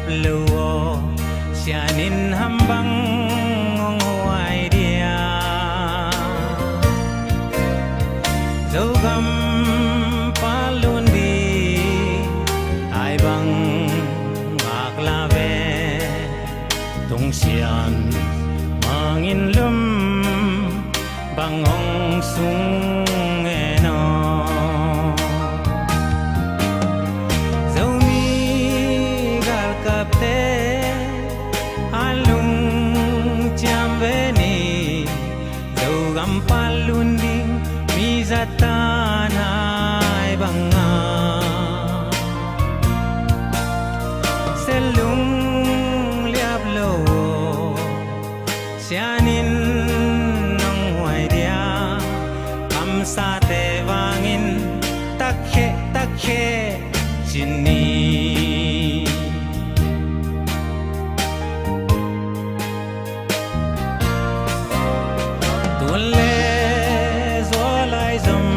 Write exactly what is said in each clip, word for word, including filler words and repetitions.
Lo aw, sian in ham bang hong huai dia? Zogam palun di ai bang ngak la ve. Tungsian mangin lum bang hong sung en aw. Zomi galkapte a lungciam ve ni. Zogam palun ding mi zatan ai banga. Selung liap lo aw, sian in nong huai dia? Kamsate vangin takhe takhe cin ni. Tuan le zual lai zom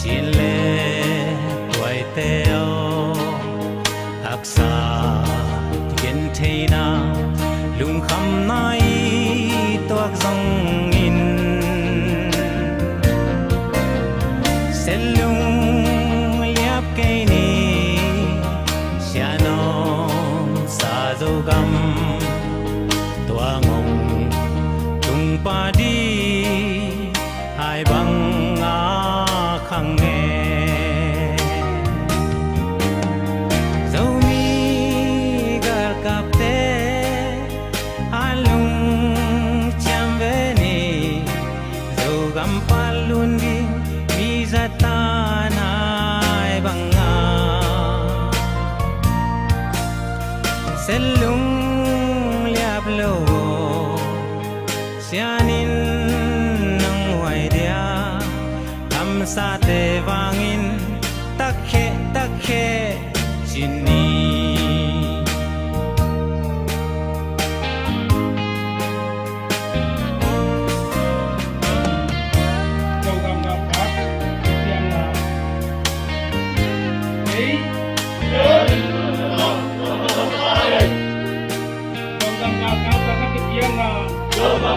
cin le tuaite aw, haksa gentheina lungkhamna i tuak zongin, selung liap kei ni. Sian om sa Zogam tuang hong tung padi ai bang a khang e. Zomi galkapte a lungciam ve ni. Zogam palun ding mi zatan ai banga. Selung liap lo aw, sian in nong huai dia? Kamsate vangin takhe takhe cin ni. Upa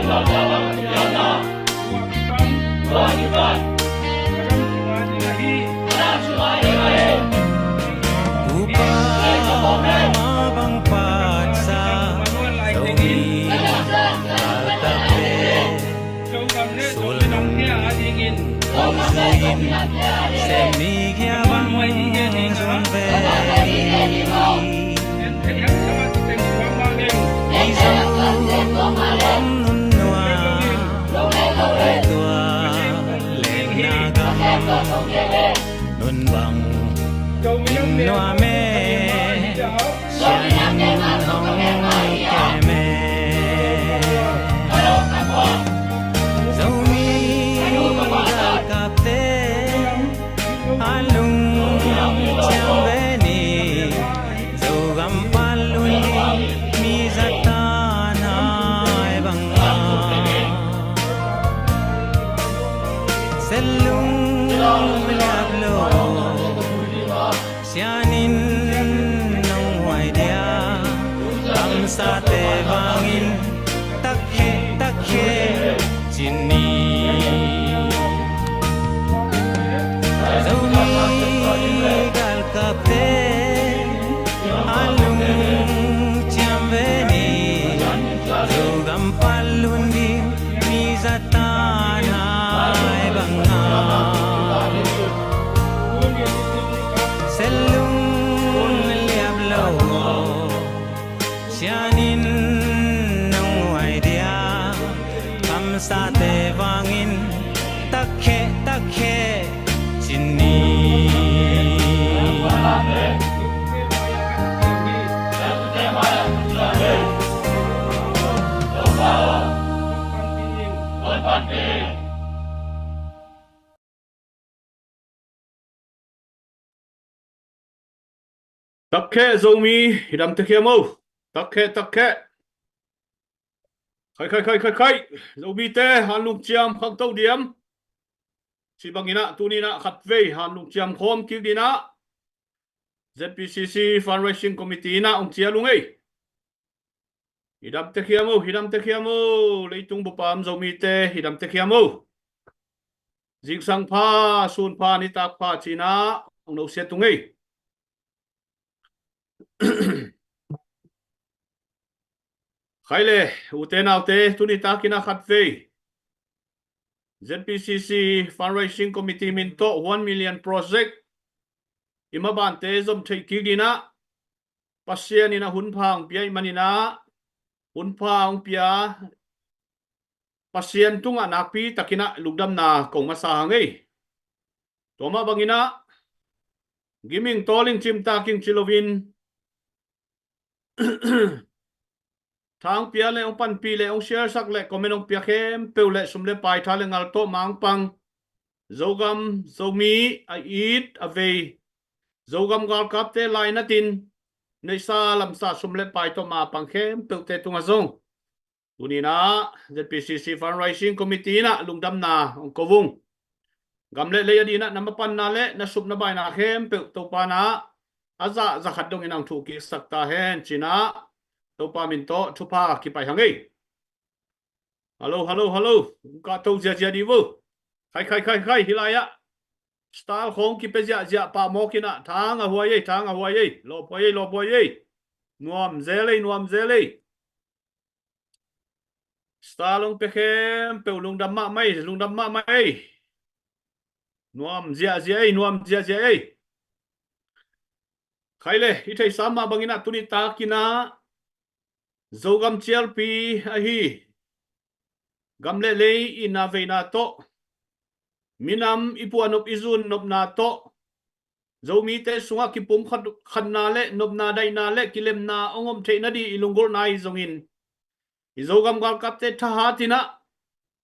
ma bang patsa Zomi galkapte, sulnung zuin sem ni kia bang zon ve. Mizo om nunua tua lengna gam, nun bang in nuam e, sian in hong kem e. Zomi galkapte a lungciam ve ni. Zogam palun ding mi zatan ai banga. Selung liap lo aw, sian in nong huai dia? Kamsate vangin takhe takhe cin ni. Zomi galkapte a lungciam ve ni. Zogam palun ding mi zatan ai banga. Selung liap lo aw, sian in nong huai dia? Kamsate vangin takhe takhe cin ni. Takheh Zomi, i dam tek hiam o? Takheh, takheh. Khai, khai, khai, khai, khai. Zomite, han lungciam khangto diam? Ci bangin ah, tuni in ah khatvei han lungciam khawm kik ding ah. Z P C C Fundraising Committee in ah hong cial ung ei. Hidam tek hiam o, hidam tek hiam o, leitung bup a om Zomite hidam tek hiam o. Zingsang pha, sun pha, nitak pha ci-in ah hong nusia tung ei. Khai le, ute naute, tuni takin ah khatvei Z P C C Fundraising Committee min tawh One Million Project i mabante zom theih kik dingin ah Pasian in ah hun pha hong pia ahih manin ah, hun pha hong pia Pasian tungah nakpi takin ah lungdamna kong masa hang ei. Tua mah bangin ah giming tawling cimtaking ci loin thangpia le hong panpih le hong share sak le comment hong pia khempeuh le sum le pai, tha le ngal tawh mangpang, Zogam Zomi a it a vei, Zogam galkapte lainatin neihsa lamsa sum le pai tawh mapang khempeuhte tungah zong tuni-in ah Z P C C Fundraising Committee in ah lungdamna hong ko ung. Gam le lei adingin ah na mapanna le na sup na baina khempeuh Topa in ah a zah za khat dongin hong thuhkiksak ta hen ci-in ah Topa min tawh thupha kipai hang ei. Hallo, hallo, hallo. Hong kahto ziazia dih vo. Khai, khai, khai, khai, hih lai-ah star khawng kipia ziahziah pah mawk in ah, thang a huai ei, thang a huai ei, lawphuai ei, lawphuai ei. Nuam zel ei, nuam zel ei. Star hong pia khempeuh lungdam mahmah ei, lungdam mahmah ei. Nuam ziahziah ei, nuam ziahziah ei. Khai le, i theihsa mah bangin ah tuni takin ah Zogam cialpi ahi gam le lei i itna veina tawh, minam i puahnop i zunnopna tawh, Zomite sungah kipumkhatna le nopna daihna le kilemna hong om theih nading i lunggulhna ahi zongin, i Zogam galkapte thahat in ah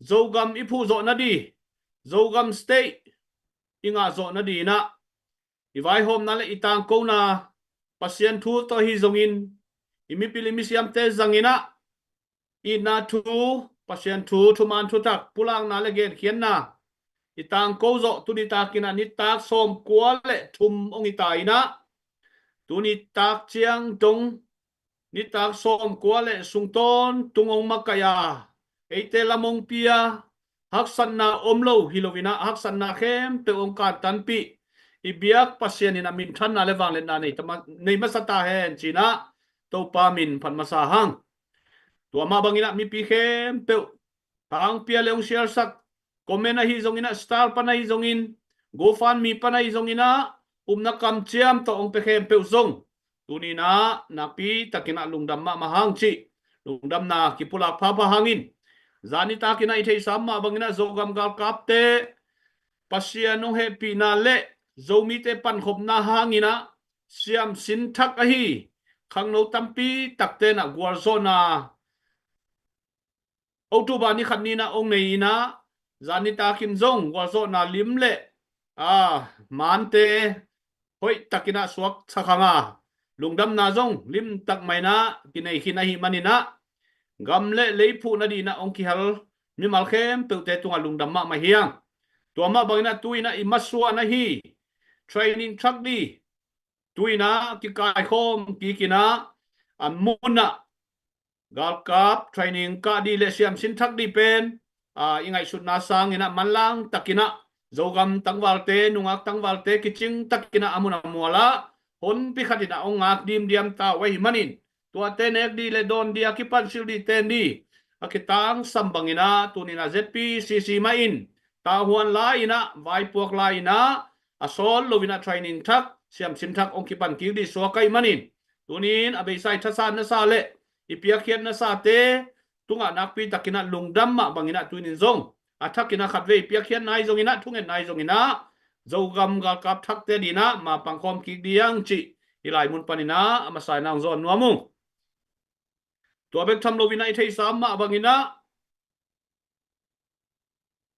Zogam i phuhzawh nading, Zogam state i ngahzawh nadingin ah i vaihawmna le i tangkona Pasian thu tawh ahi zongin, i mipil i misiamte zangin ah itna thu, Pasian thu, thuman thutak pulakna le genkhiatna i tangko zawh tuni takin ah nitak sawmkua le thum hong hi ta in ah, tuni tak ciang dong nitak sawmkua le sung tawntung hong makaih a, eite lam hong pia, haksatna om lo hi loin ah haksatna khempeuh hong kantanpih i biak Pasian in ah minthanna le vangliatna nei ta ma-, nei masa ta hen ci-in ah Topa min phat masa hang. Tua mah bangin ah mipi khempeuh thangpia le hong share sak, comment ahi zongin ah, star pan ahi zongin, GoFundMe pan ahi zongin ah, upna kamciam tawh hong pia khempeuh zong tuni-in ah nakpi takin ah lungdam mahmah hang cih lungdamna kipulak phapha hangin, zani takin ah i theihsa mah bangin ah Zogam galkapte Pasian hong hehpihna le Zomite pankhopna hangin ah siamsin thak ahi khangno tampi takte in ah gualzawhna October ni khat ni-in ah hong nei in ah, zani takin zong gualzawhna lim le, a, mante hoih takin ah suaksak hang a, lungdamna zong limtak mah in ah kinei khin ahih manin ah, gam le lei phuh nadingin ah hong kihel mimal khempeuhte tungah lungdam mahmah hi hang. Tua mah bangin ah tu-in ah i masuan ahi training truck ding, tu-in ah kikaikhawm kik in ah, a mun ah galkap training kah ding le siamsin thak ding pen, a, i ngaihsutna sangin ah manlang takin ah Zogam tangvalte, nungak tangvalte kicing takin ah a mun a mual ah honpi khat in ah hong ngak dimdiam ta uh ahih manin, tuate nek ding le dawn ding, a kipan silh ding, ten ding a kitangsam bangin ah tuni-in ah Z P C C mah in tahuan la-in ah, vaipuak la-in ah, a sawt loin ah training thak, siamsin thak hong kipan kik ding suak ahih manin, tuni-in a beisa i thasan nasa le i piakkhiat nasate tungah nakpi takin ah lungdam mah bangin ah tu-in zong a thakin ah khatvei piakkhiatna ahi zongin ah, thungetna ahi zongin ah, Zogam galkap thakte adingin ah mapang khawm kik ding cih hih lai mun panin ah a masa in ah hong zawn nuam ung. Tua bek tham loin ah i theihsa mah bangin ah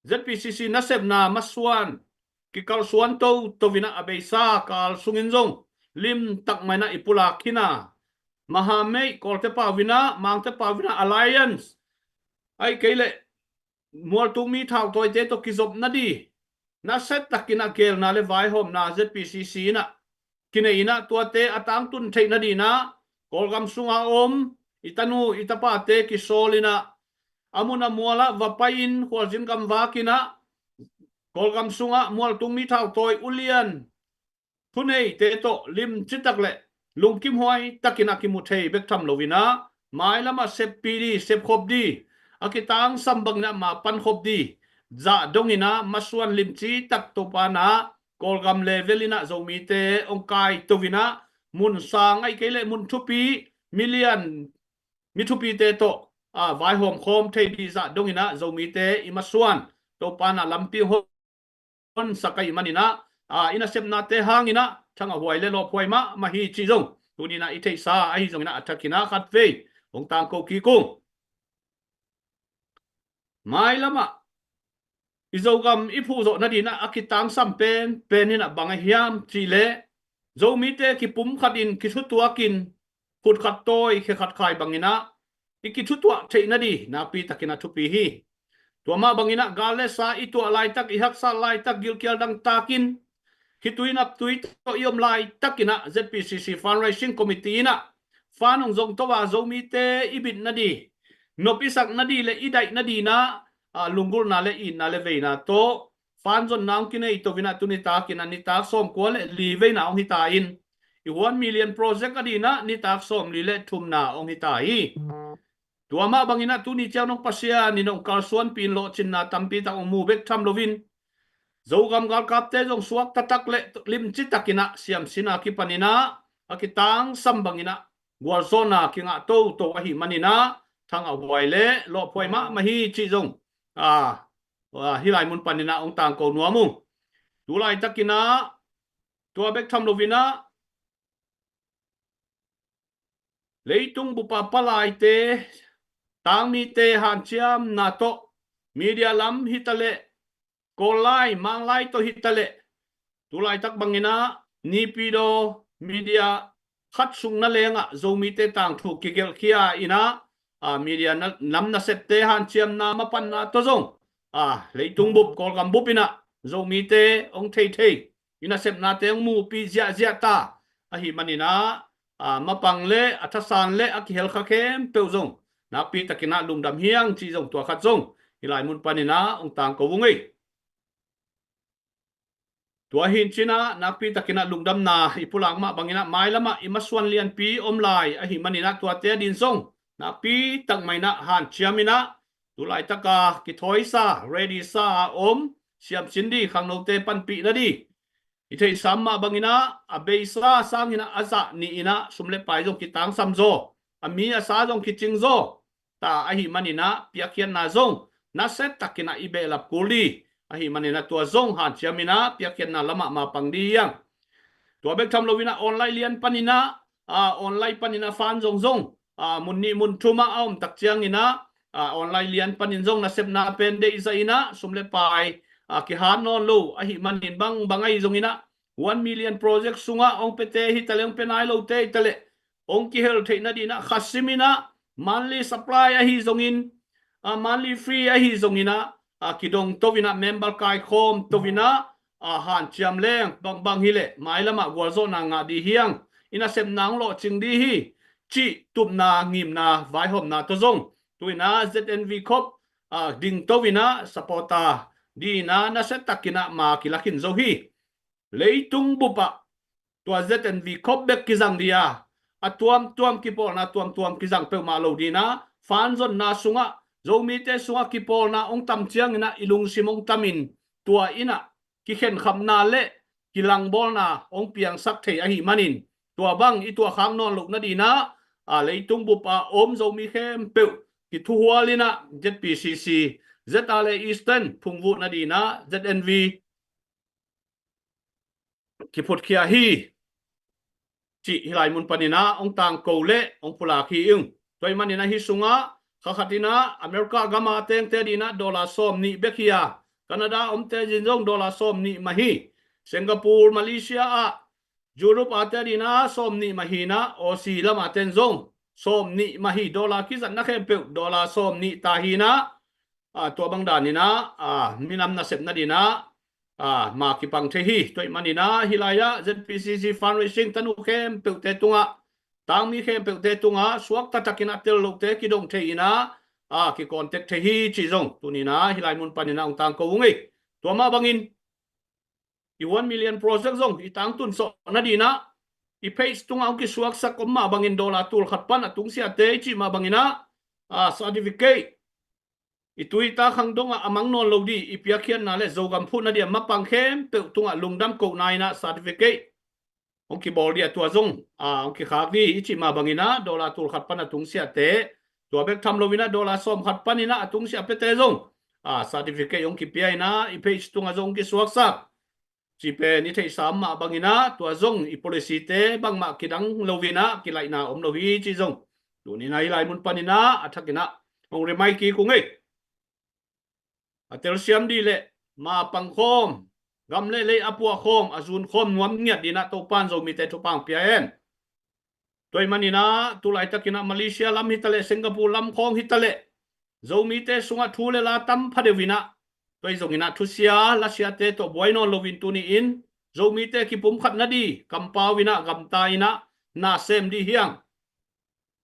Z P C C nasepna masuan kikalsuan toto in ah a beisa kal sungin zong limtak mah in ah i pulak khin a, Mahamei, Kawlte pau in ah, Mangte pau in ah Alliance, ahih kei leh mualtung mi thautawite tawh kizop nading nasia takin ah geelna le vaihawmna Z P C C in ah kinei inah tuate a tangtun theih nadinah Kawlgam sunga om i tanu i tapate kisawl inah a mun a mualah va pai-in khualzin gam vakinah Kawlgam sungah mualtung mi thautawi ulian thuneite tawh limcitak le lungkimhuai takinah kimu thei bek tham loinah mailamah seppi di, sepkhop di, a kitangsam banginah ma pankhop di zah donginah masuan limcitak Topa na Kawlgam level inah Zomite hong kaito inah mun sang ahi kei le mun thupi, milian mi thupite tawh a vaihawm khawm thei di zah donginah Zomite i masuan Topa na lampi hong honsak ahih maninah a i nasepnate hanginah thangahhuai le lawphuai mahmah hi cih zong tuninah i theihsa ahi zonginah a thakinah khatvei hong tangko kik ung. Mailamah i Zogam i phuhzawh nadinah a kitangsam penpen inah bang a hiam cihleh Zomite kipumkhatin kithutuakin khutkhat tawi khekhat khai banginah i kithutuah theih nadi nakpitakinah thupi hi. Tua mah banginah gal le sa i tuah laitak, i haksat laitak, gilkial dangtakin khitui naptui tawh i om laitakinah Z P C C Fundraising Committee inah fan hong zong to a Zomite i bit nadi, nop i sak nadi le i daih nadinah a lunggulhna le itna le veina tawh fan zonna hong kinei to inah tuni takinah nitak sawmkua le li veina hong hita in i one million project a dinah nitak sawmli le thumna hong hita hi. Tua mah banginah tuni ciang nong Pasian in hong kalsuanpi in lawhcinna tampitak hong mu bek tham loin Zogam galkapte zong suak taktak le limci takinah siamsinna kipaninah a kitangsam banginah gualzawhna kingah toto ahih maninah thangahhuai le lawhphuai mahmah hi cih zong a, a, hih lai mun paninah hong tangko nuam ung. Tu laitakinah tua bek tham loinah leitung bupa palaite, tangmite hanciamna tawh media lam hitaleh, Kawl lai, Mang lai tawh hitaleh, tu laitak banginah Nipidaw media khat sung na lengah Zomite tangthu kigelhkhia inah a media na, nam nasepte hanciamna mapanna tawh zong a leitung bup, Kawlgam bup inah Zomite hong theithei i nasepnate hong mupi ziahziah ta ahih maninah a mapang le a thasan le a kihelkha khempeuh zong nakpitakinah lungdam hiang cih zong tua khat zong hih lai mun paninah hong tangko ung ei. Tua hi cinah nakpitakinah lungdamna i pulak mah banginah mailamah i masuan lianpi om lai ahih maninah tuate a din zong nakpitak mainah hanciaminah tu laitaka kithawisa, ready sa a om siamsin di khangnote panpihna di i theihsa mah banginah a beisa sanginah a zah nihinah sum le pai zong kitangsam zaw, a mi a sa zong kicing zaw ta ahih maninah piakkhiatna zong nasiatakinah i behlap kul di ahih maninah tua zong hanciaminah piakkhiatna lamah mapang di hiang. Tua bek tham loinah online lian paninah a online paninah fan zongzong a mun nih mun thumah a omtak cianginah a online lian panin zong nasepna pen deihzah inah sum le pai a kihat nawn lo ahih manin bangbang ahi zonginah one million project sungah hong pete hitaleh hong pe nai lote hitaleh hong kihel theih nadinah khasiminah monthly supply ahi zongin a monthly fee ahi zonginah a kidong to inah member kaikhawm to inah a hanciam leng bangbang hileh mailamah gualzawhna ngah di hiang, i nasepna hong lawhcing di hi cih tupna ngimna vaihawmna tawh zong tuinah Z N V khop a ding to inah supporter dinah nasiatakinah ma kilakhin zo hi. Leitung bupah tua Z N V khop bek kizang dia a tuamtuam kipawlna tuamtuam kizang peuhmah lo dinah fanzonna sungah Zomite sungah kipawlna hong tam cianginah i lungsim hong tamin tua inah kikhenkhapna le kilangbawlna hong piangsak thei ahih manin tua bang i tuahkhak nawn loh nadinah a leitung bupa om Zomi khempeuh kithuhual inah Z P C C, Z R A Eastern phungvuh nadinah Z N V kiphutkhia hi cih hih lai mun paninah hong tangko le hong pulak hi ung. Tua ahih maninah hih sungah kha khatinah America gama tengte dinah dollar sawm nih bek hi a, Canada omte din zong dollar sawm nih mah hi. Singapore, Malaysia ah, Europe ate dinah sawm nih mah hinah Aussie lama ten zong sawm nih mah hi. Dollar kizatna khempeuh dollar sawm nih ta hinah a, tua bang daninah a, minam nasepna dinah a, ma kipang thei hi. Tua ahih manin ah hih lai-ah Z P C C fundraising tanu khempeuhte tungah, tangmi khempeuhte tungah suakta takin a tel lote kidong thei in ah, a, kicontact thei hi cih zong tuni-in ah hih lai mun panin ah hong tangko ung ei. Tua mah bangin i one million project zong i tangtun sawh nadingin ah i page tungah hong kisuaksak om mah bangin dollar tul khat pan a tungsiahte i cih mah bangin ah, a, certificate, i tu i ta khang dongah a mang nawn lo ding i piakkhiatna le Zogam phuh nading a mapang khempeuh tungah lungdam kohna in ah certificate hong kibawl ding a, tua zong, a, hong kikhak ding i cih mah bangin ah dollar tul khat pan a tungsiahte, tua bek tham loin ah dollar sawm khat panin ah a tungsiah piate zong, a, certificate hong kipia in ah i page tungah zong hong kisuaksak. Cih pen i theihsa mah bangin ah tua zong i policy-te bangmah kidang loin ah kilaihna om lo hi cih zong tuni-in ah hih lai mun panin ah a thakin ah hong remind kik ung ei. A telsiam ding leh ma pang khawm, gam le lei a puah khawm, a zun khawm nuam ngiat dingin ah Topa'n Zomite thupha hong pia hen. Tua ahih manin ah tu laitakin ah Malaysia lam hi ta leh, Singapore lam khawng hi ta leh, Zomite sungah thu le la tam phadeuh in ah, tua hi zongin ah thusia lasiate tawh buai nawn loin tuni-in Zomite kipumkhat nading kampau in ah gamta in ah na sem ding hi hang.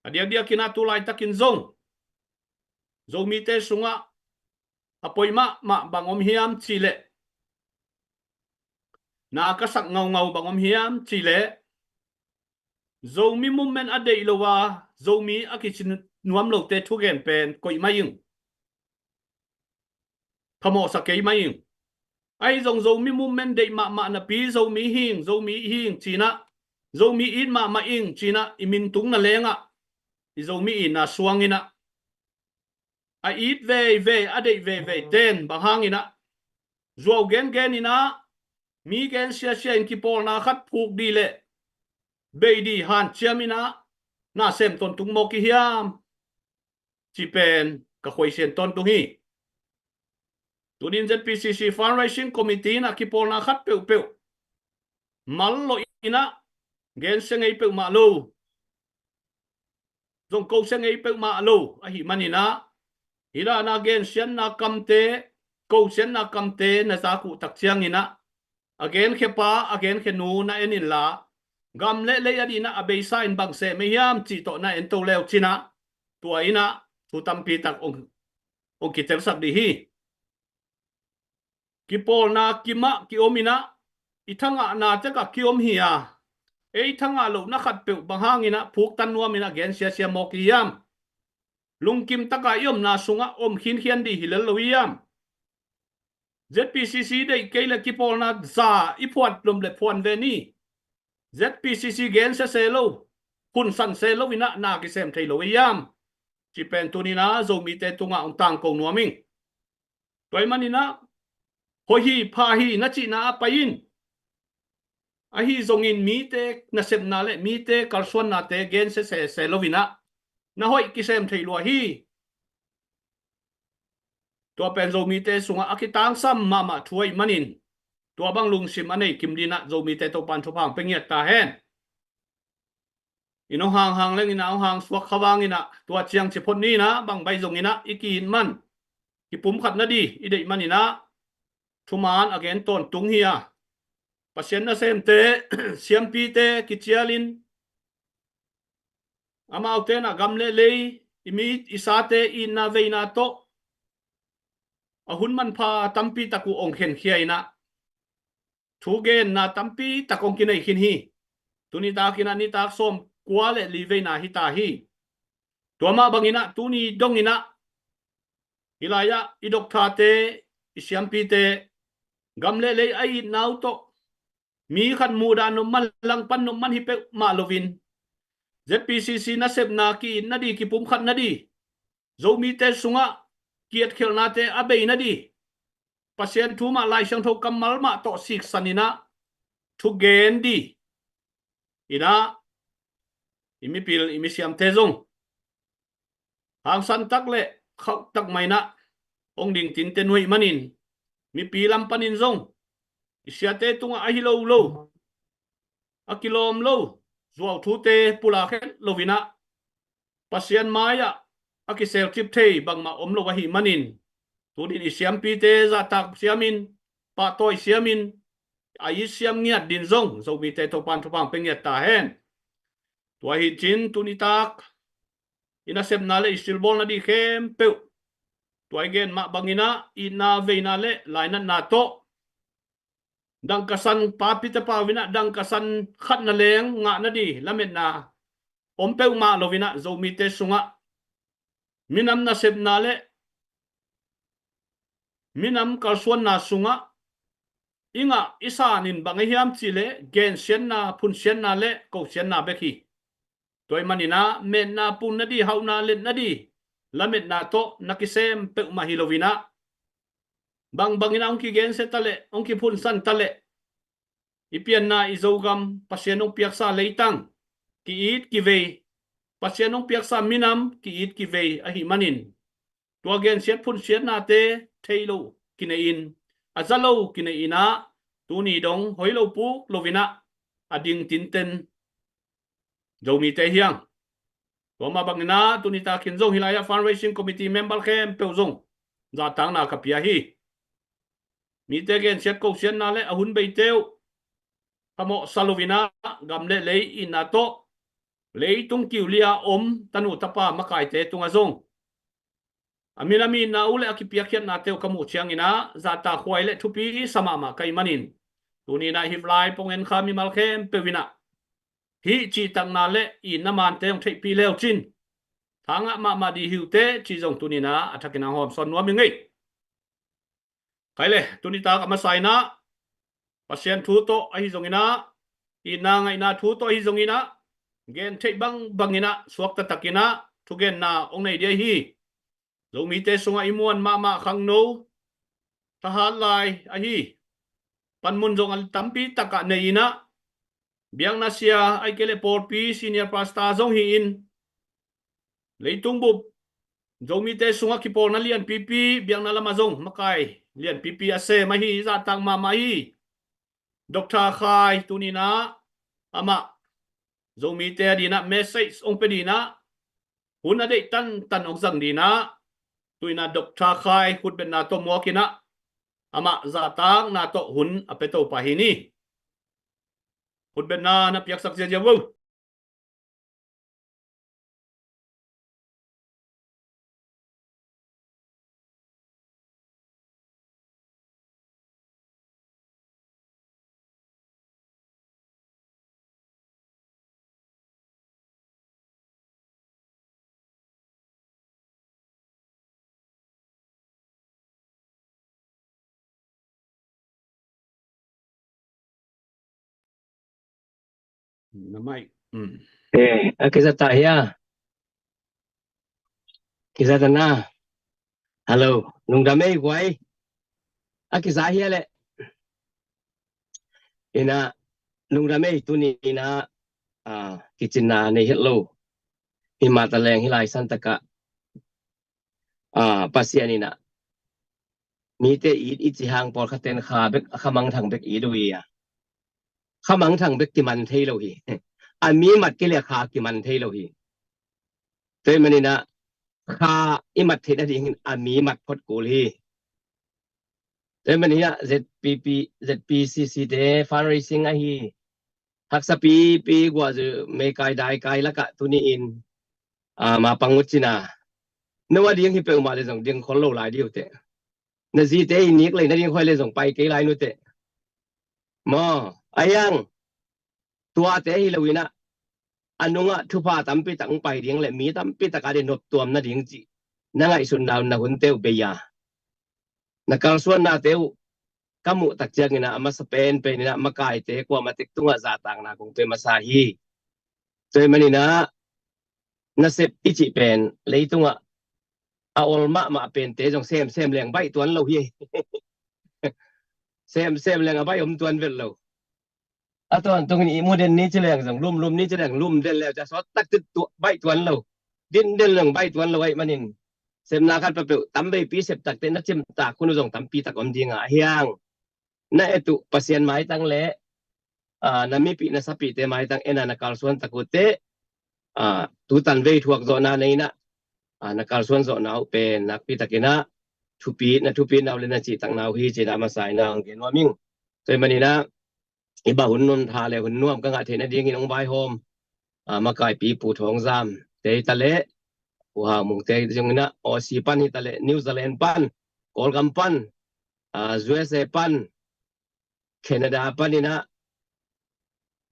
A diakdiakin ah tu laitakin zong Zomite sungah a poi mahmah bang om hiam cih leh, na ka sak ngaungau bang om hiam cih leh, Zomi movement a deih lo a, Zomi a kici nuam lote thugen pen koih mah ing. Phamawhsa kei mah ing. Ahi zong Zomi movement deih mahmah napi, Zomi hing, Zomi hing ci-in ah, Zomi it mahmah ing ci-in ah i min tung na leng ah, i Zomi itna suang in ah, a it veivei, a deih veivei ten bang hangin ah zuau gengen in ah, mi gen siasia in kipawlna khat phuk ding leh bei ding hanciam in ah na sem tawntung mawk i hiam? Cih pen ka khuaisian tawntung hi. Tuni-in Z P C C Fundraising Committee in ah kipawlna khat peuhpeuh mal lawh in ah gensia ngei peuhmah lo, zong kosia ngei peuhmah lo ahih manin ah, hih dan a gensiatna kamte, kosiatna kamte na zak uh tak ciangin ah, a genkhia pa, a genkhia nu na en inla, gam le lei adingin ah a beisa in bang sem ahi hiam cih tawh na ento le uh cin ah, tua in ah thu tampi tak hong, hong kitelsak ding hi. Kipawlna kim ah ki-om in ah, i thangahna tek ah ki-om hi a, ei thangah lohna khat peuh bang hangin ah phuktan nuam in ah gensiasia mawk i hiam? Lungkim tak a i omna sungah om khinkhian ding hi lel lo i hiam? Z P C C deih kei leh kipawlna za i phuat lom leh phuan ve ni. Z P C C gensia se lo, phunsan se lo in ah na kisem thei lo i hiam? Cih pen tuni-in ah Zomite tungah hong tangko nuam ing. Tua ahih manin ah, hoih hi, pha hi na cihna ah pai in. Ahi zongin mite nasepna le mite kalsuannate gensia sese lo in ah, na hoih kisem thei lua hi. Tua pen Zomite sungah a kitangsam mahmah thu ahih manin, tua bang lungsim a nei kim dingin ah Zomite Topa'n thupha hong pia ngiat ta hen. In hong hanghang leng in ah, hong hangsuak kha vangin ah, tua ciang ci phot ni in ah, bang baih zongin ah i ki-it man, kipumkhat nading i deih manin ah, thuman a gen tawntung hi a, Pasian nasemte, siampite kicialin, amaute in ah gam le lei, i mi i sate itna veina tawh a hun manpha tampi tak uh hong khenkhia in ah, thugenna tampi tak hong kinei khin hi. Tuni takin ah nitak sawmkua le li veina hi ta hi. Tua mah bangin ah tuni dongin ah, hih lai-ah i dokthate, i siampite, gam le lei a itna uh tawh mi khat muhdah nop man, langpan nop man hi peuhmah loin, Z P C C nasepna ki-it nading, kipumkhat nading, Zomite sungah ki-etkhelhnate a bei nading, Pasian thu mah, Lai Siangtho kammal mah tawh siksan in ah thugen ding in ah, i mipil, i misiamte zong hangsan tak le khauh tak mah in ah hong ding tinte nuai manin, mipi lam panin zong i siate tungah a hi lo lo, a kilawm lo zuau thute pulak het lo in ah, Pasian mai-ah a kiselcip thei bangmah om lo ahih manin, tuni-in i siampite zahtak siamin, pahtawi siamin a it siam ngiat din zong Zomite Topan thupha pia ngiat ta hen. Tua hi cin tuni tak i nasepna le i silbawlna di khempeuh tua i gen mah bangin ah itna veina le lainatna tawh dangkasan papite pau in ah dangkasan khatna leng ngahna di lametna om peuhmah lo in ah Zomite sungah minam nasepna le minam kalsuanna sungah i ngah i sanin bang a hiam cih leh gensiatna, phunsiatna le kosiatna bek hi. Tua ahih manin ah metna, punna di, hauhna, letna di lametna tawh na kisem peuhmah hi lo in ah bangbangin ah hong kigensia ta leh, hong kiphunsan ta leh i pianna i Zogam, Pasian hong piaksa leitang ki-it kivei, Pasian hong piaksa minam ki-it kivei ahih manin tua gensiat phunsiatnate thei lo kinei in, a za lo kinei in ah tuni dong hoi lo puk lo in ah a ding tinten Zomite hi hang. Tua mah bangin ah tuni takin zong hih lai-ah fundraising committee member khempeuh zong zahtakna ka pia hi. Mite gensiat kosiatna le a hun beite uh phamawhsa lo in ah gam le lei itna tawh leitung kiulia om tanu tapa makaite tungah zong a minam itna uh le a kipiakkhiatnate uh ka muh ciangin ah zahtakhuai le thupi sa mahmah ka hih manin tuni in ah hih lai pong en kha mimal khempeuh in ah hih cihtakna le itna mante hong theihpih le uh cin tha ngah mahmah di hi uh teh cih zong tuni in ah a thakin ah hong hawmsawn nuam ing ei. Khai le tuni tak a masa in ah Pasian thu tawh ahi zongin ah itna ngaihna thu tawh ahi zongin ah gen theih bangbangin ah suakta takin ah thugenna hong nei dia hi. Zomite sungah i muan mahmah khangno thahat lai ahi panmun zong a tampi takah nei in ah biakna sia ahih kei leh pawlpi senior pastor zong hi in leitung bup Zomite sungah kipawlna lianpipi biakna lamah zong makai lianpipi a sem ahi zahtak mahmah hi. Doctor Khai tuni in ah amah Zomite a din ah message hong pia din ah hun a deih tantan hong zang din ah tuni in ah Doctor Khai khutbetna tawh muak in ah amah zahtakna tawh hun a pia to pah hi ni. Khutbetna na piaksak ziazia vo. Na mai. Mm. Eh, a kiza ta hia. Kiza ta na. Hello, lungdam ei guai. A kiza hia le. Ina lungdam ei tuni ina a kicinna nei het lo. Hi mah ta leng hih lai san taka a Pasian ina mite it i ci hang pawlkhatten kha bek, kha mangthang bek it uh hi a. Kha mangthang bek kiman thei lo hi. A mi mat kei le kha kiman thei lo hi. Tua ahih manin ah kha i mat theih nadingin a mi mat phot kul hi. Tua ahih manin ah Z P P, Z P C C te fundraising ahi. Haksa pipi guah zu meikai daikai lakah tuni in a ma pang uh cin a. No a ding hi peuhmah le zong ding khol lo lai ding uh teh. Na zite i nik lei nading khoi le zong pai kei lai nu teh. Maw, a hiang tuate hi lo in ah a nungah thupha tampi tak hong pai ding le mi tampi tak a ding noptuam nading cih na ngaihsutna uh na hunte uh bei a. Na kalsuannate uh ka muh tak ciangin ah a masa penpen in ah makaite kuamah tek tungah zahtakna kong pia masa hi. Tua ahih manin ah nasep i cih pen leitungah a ol mahmah pente zong semsem leng baih tuan lo hi. Semsem leng a baih om tuan vet lo. A tawntungin ihmu den ni ci leng zong lumlum ni ci leng lum den leu ca sawt tak cih baih tuan lo. Din den leng baih tuan lo ahih manin sepna khat papeuh tam veipi sep takte na cimtak hun uh zong tampi tak om ding a, a hiang na et uh Pasian maitang le a na mipih na sapihte maitang en a na kalsuan tak uh teh a tutan vei thuak zawhna nei in ah a na kalsuan zawhna uh pen nakpi takin ah thupi, na thupi nau le na cihtak nau hi ci-in a masa in a hong gen nuam ing. Tua ahih manin a i bah hun nuam tha le hun nuam ka ngah theih nadingin hong vaihawm a, makaipi Pu Thawng Zam te hi ta leh, Pu Hau Mung te zong in a, Aussie pan hi ta leh, New Zealand pan, Kawlgam pan, a, U S A pan, Canada pan in a,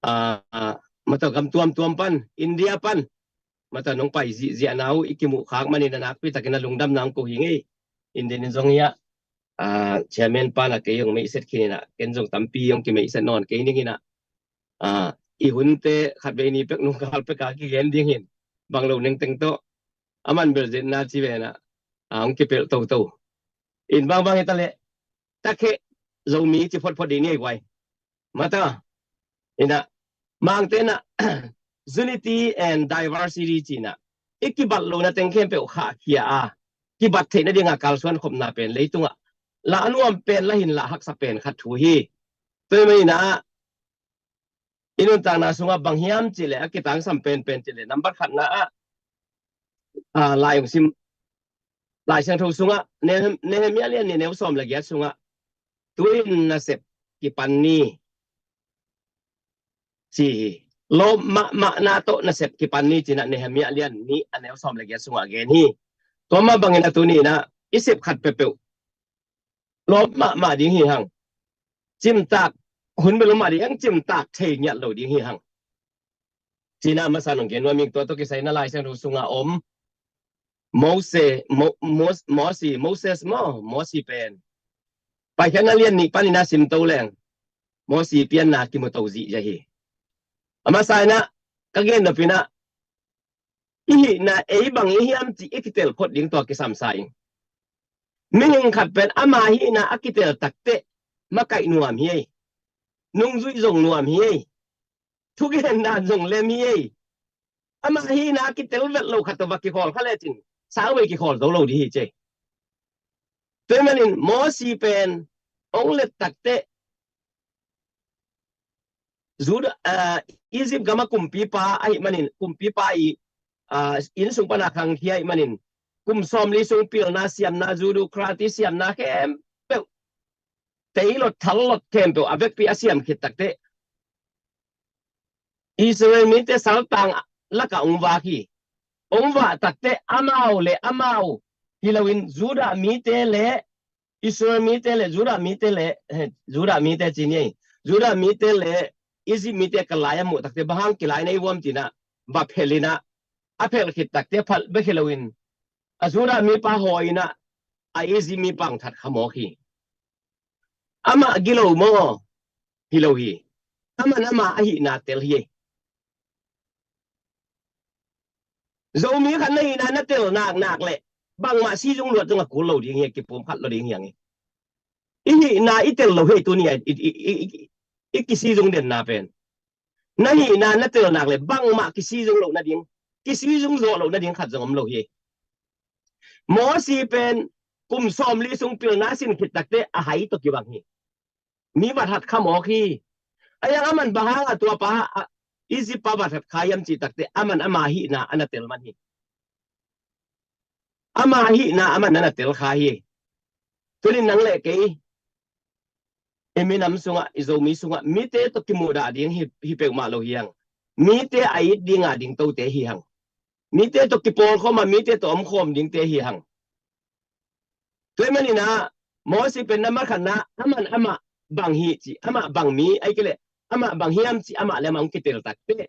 a, a, mataw gam tuamtuam pan, India pan, mataw nong pai zihziah na uh i kimuh khak manin a nakpi takin a lungdam na hong ko hi ing ei. India in zong hi a, a, chairman pan a kei hong meihset khin in a, ken zong tampi hong kimeihset nawn kei ning in a, a, i hunte khatvei ni pek nung kal pek a kigen ding hi in, bang lo nengteng tawh a man bel zetna ci ve in a, a, hong kipelh toto. In bangbang hi ta leh, takheh Zomi ci photphot ding ni ei guai. Mata in a, Mangte in a, unity and diversity ci in a, i kibat lohna teng khempeuh khahkhia a, kibat theih nading a kalsuan khopna pen leitungah la a nuam pen, la hin la haksa pen khat thu hi. Tua ahih manin a, i nuntakna sungah bang hiam cih leh a kitangsam penpen cih leh, nambat khatna ah, a, lai hong sim, Lai Siangtho sungah, Nehem-, Nehemiah lian nih neu sawm le giat sungah, tu-in nasep kipan ni ci hi. Lawp mahmahna tawh nasep kipan ni ci in a Nehemiah lian nih a neu sawm le giat sungah gen hi. Tua mah bangin a tuni in a i sep khat peuhpeuh lawp mahmah ding hi hang. Cimtak, hun bel om mah ding hang, cimtak thei ngiat lo ding hi hang. Ci in a masa nong gen nuam ing. Tua tawh kisai in a Lai Siangtho sungah om Mose, Mo-, Mos-, Mosi, Moses maw, Mosi pen Paikhiatna lian nih panin a simto leng Mosi pianna kimuto zihziah hi. A masa in a ka gen nop in a, i hihna ei bang i hiam cih i kitel phot ding tua kisam sa ing. Mihing khat pen ama hihna a kitel takteh makaih nuam hi ei. Nungzuih zong nuam hi ei. Thugen dan zong lem hi ei. Ama hihna a kitel vet lo khat tawh va kikhawl kha lecin, sauvei kikhawl zo lo ding hi ci. Tua ahih manin Mosi pen hong let takteh Judah, ah, Egypt gam a kumpipa ahih manin, kumpipa i, ah, inn sung pan a khangkhia ahih manin, kum sawmli sung pilna siamna, judo, karate siamna khempeuh, teilot thallot khempeuh a vekpi a siam khit takteh Israel mite saltang lakah hong vak hi. Hong vak takteh amau le amau hi loin Judah mite le Israel mite le Judah mite le, eh, Judah mite ci ni ei. Judah mite le Egypt mite ka lai a muh takteh bang hang kilai na hi uam ci in a va phelh in a, a phelh khit takteh phalh bek hi loin a Judah mipa hawi in a, a Egypt mipa hong that kha mawk hi. Amah gilo maw? Hi lo hi. Aman amah a hihna tel hi. Zomi khat na hihna na tel naknak leh bangmah sizung luat zong a kul lo ding hi, kipum khat lo ding hi hang hi. I hihna i tel lo hi tuni a i, i, i, i, i kisizung denna pen. Na hihna na tel nak leh bangmah kisizung loh nading, kisizung zawh loh nading khat zong om lo hi. Mosi pen kum sawmli sung pilna sin khit takteh a hai tawh kibang hi. Mi va that kha mawk hi. A yang aman bang hang a tua pa, a, Egypt pa va that kha hiam cih takteh aman ama hihna a na tel man hi. Ama hihna aman a na tel kha hi. Tunin nang le kei, i minam sungah, i Zomi sungah mite tawh kimuhdah ding hi, hi peuhmah lo hi hang. Mite a it dinga dingtote hi hang. Mite tawh kipawlkhawm a, mite tawh omkhawm dingte hi hang. Tua ahih manin ah Mosi pen nambat khatna, aman amah bang hi ci, amah bang mi, ahih kei leh amah bang hiam ci, amah le amah hong kitel takteh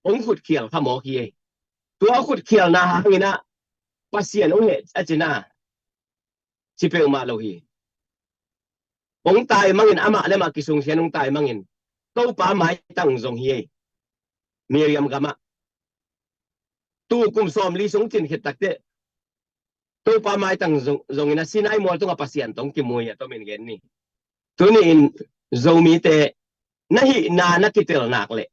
hong khutkhial kha mawk hi. Tua khutkhialna hangin ah Pasian hong heh a cina ci peuhmah lo hi. Hong taimangin, amah le amah kisungsian hong taimangin Topa maitang zong hi ei. Miriam gamah tu kum sawmli sung cin khit takteh Topa maitang zong, zongin a Sinai mual tungah Pasian tawh hong kimu hi a, tua min gen ni. Tuni-in Zomite na hihna na kitel nak leh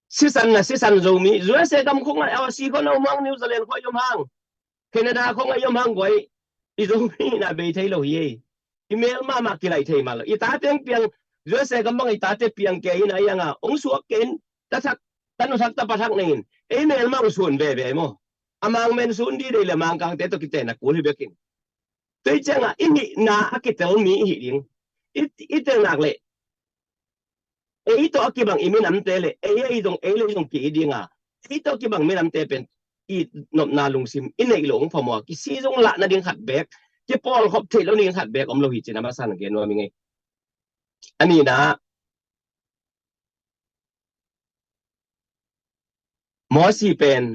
sisan na sisan Zomi, U S A gam khong ah, Aussie khong ah om hang, New Zealand khong ah om hang, Canada khong ah om hang guai, i Zomi hihna bei thei lo hi ei. I mel mahmah kilaih thei mah lo. I tate hong piang, U S A gam bang i tate piang kei in a, i ang a hong suak kei in, ta thak, ta nu thak, ta pa thak nei in, ei mel mah hong sun veve maw. a Mang Mansun di deih le Mang Kangte tawh kiten a kul hi bekin. Tua hi ciangah i hihna a kitel mi i hih ding. I, i tel nak leh ei tawh a kibang i minamte le ei, ei zong, ei le zong ki-it dinga, ei tawh a kibang minamte pen i nopna lungsim i neih loh hong phamawh a, kisi zong lah nading khat beek, kipawlkhop theih loh nading khat beek om lo hi cin a masa-in gen nuam ing ei. A nihna, Mosi pen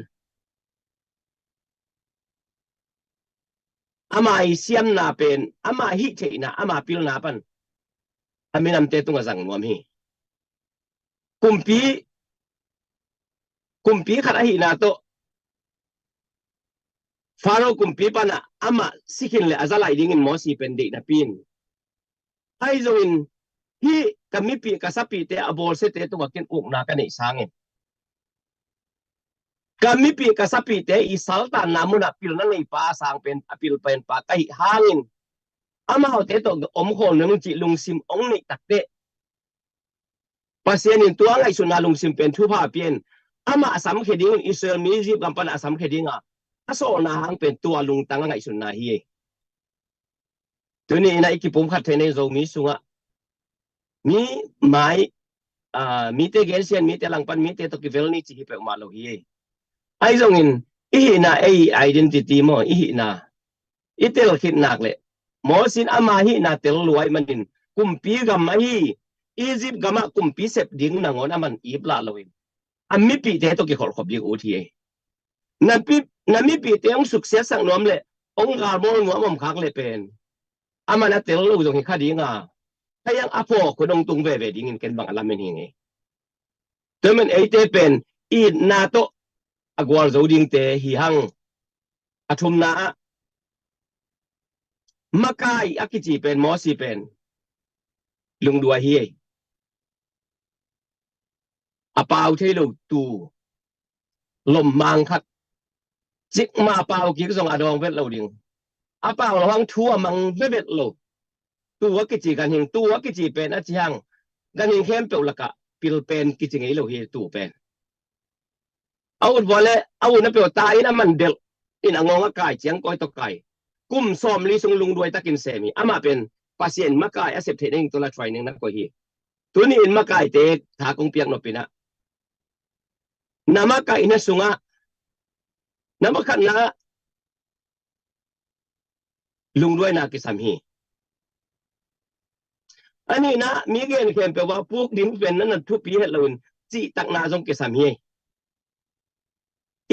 ama i siamna pen, ama hih theihna, ama pilna pan a minamte tungah zang nuam hi. Kumpi, kumpi khat ahihna tawh Faro kumpi panah amah si khin le a za lai dingin Mosi pen deih napi in, ahi zongin hih ka mipih ka sapihte a bawlsiate tungah ken ukna ka neih sangin, ka mipih ka sapihte i saltanna munah pilna neipa a sang pen, a pil penpa ka hih hangin, amaute tawh omkhawl ning cih lungsim hong neih takteh, Pasian in tua ngaihsutna lungsim pen thupha pia in, amah a samkhia dingin Israel mi Egypt gam panah a samkhia dinga a sawlna hang pen tua lungtang a ngaihsutna hi. Tuni inah i kipumkhat theihna Zomi sungah mi mai, ah, mite gensian, mite langpan, mite tawh kivel ni cih hi peuhmah lo hi. Ahi zongin i hihna, ei identity maw, i hihna i tel khit nak leh, Mosi in ama hihna tel lua ahih manin kumpi gam ahi, Egypt gamah kumpi sep ding nangawn aman ip lah loin a mipihte tawh kikholhkhop ding ut hi. Na pi-, na mipihte hong suksiatsak nuam le hong galmawl nuam om khak le pen aman a tel lo zong hi kha dinga, a yang a phawk hun hong tung veve dingin ken bang a lamen hi ngei. Tua man eite pen itna tawh a gualzo dingte hi hang. A thumna ah, makai a kici pen, Mosi pen lungduai hi ei. A pau thei lo tuu lommang khat, cikmah a pau kik zong a dawng vet lo ding. A pau lo hang thu a mang vevet lo. Tuu a kici ganhing, tuu a kici pen a ci hang, ganhing khempeuh lakah pil pen kici ngei lo hi tuu pen. A ut vua le a ut na peuh ta in a man delh in a ngawng a kai, ciangkawi tawh kai. Kum sawmli sung lungduai takin sem hi. Amah pen Pasian makai a sep theih nading tawh la training na koih hi. Tuni in makaite tha kong piak nop inah, na makaihna sungah, na makhatna lungduaina kisam hi. A nihna, mi gen khempeuh ah puk ding pen na na thupi het loin cihtakna zong kisam hi.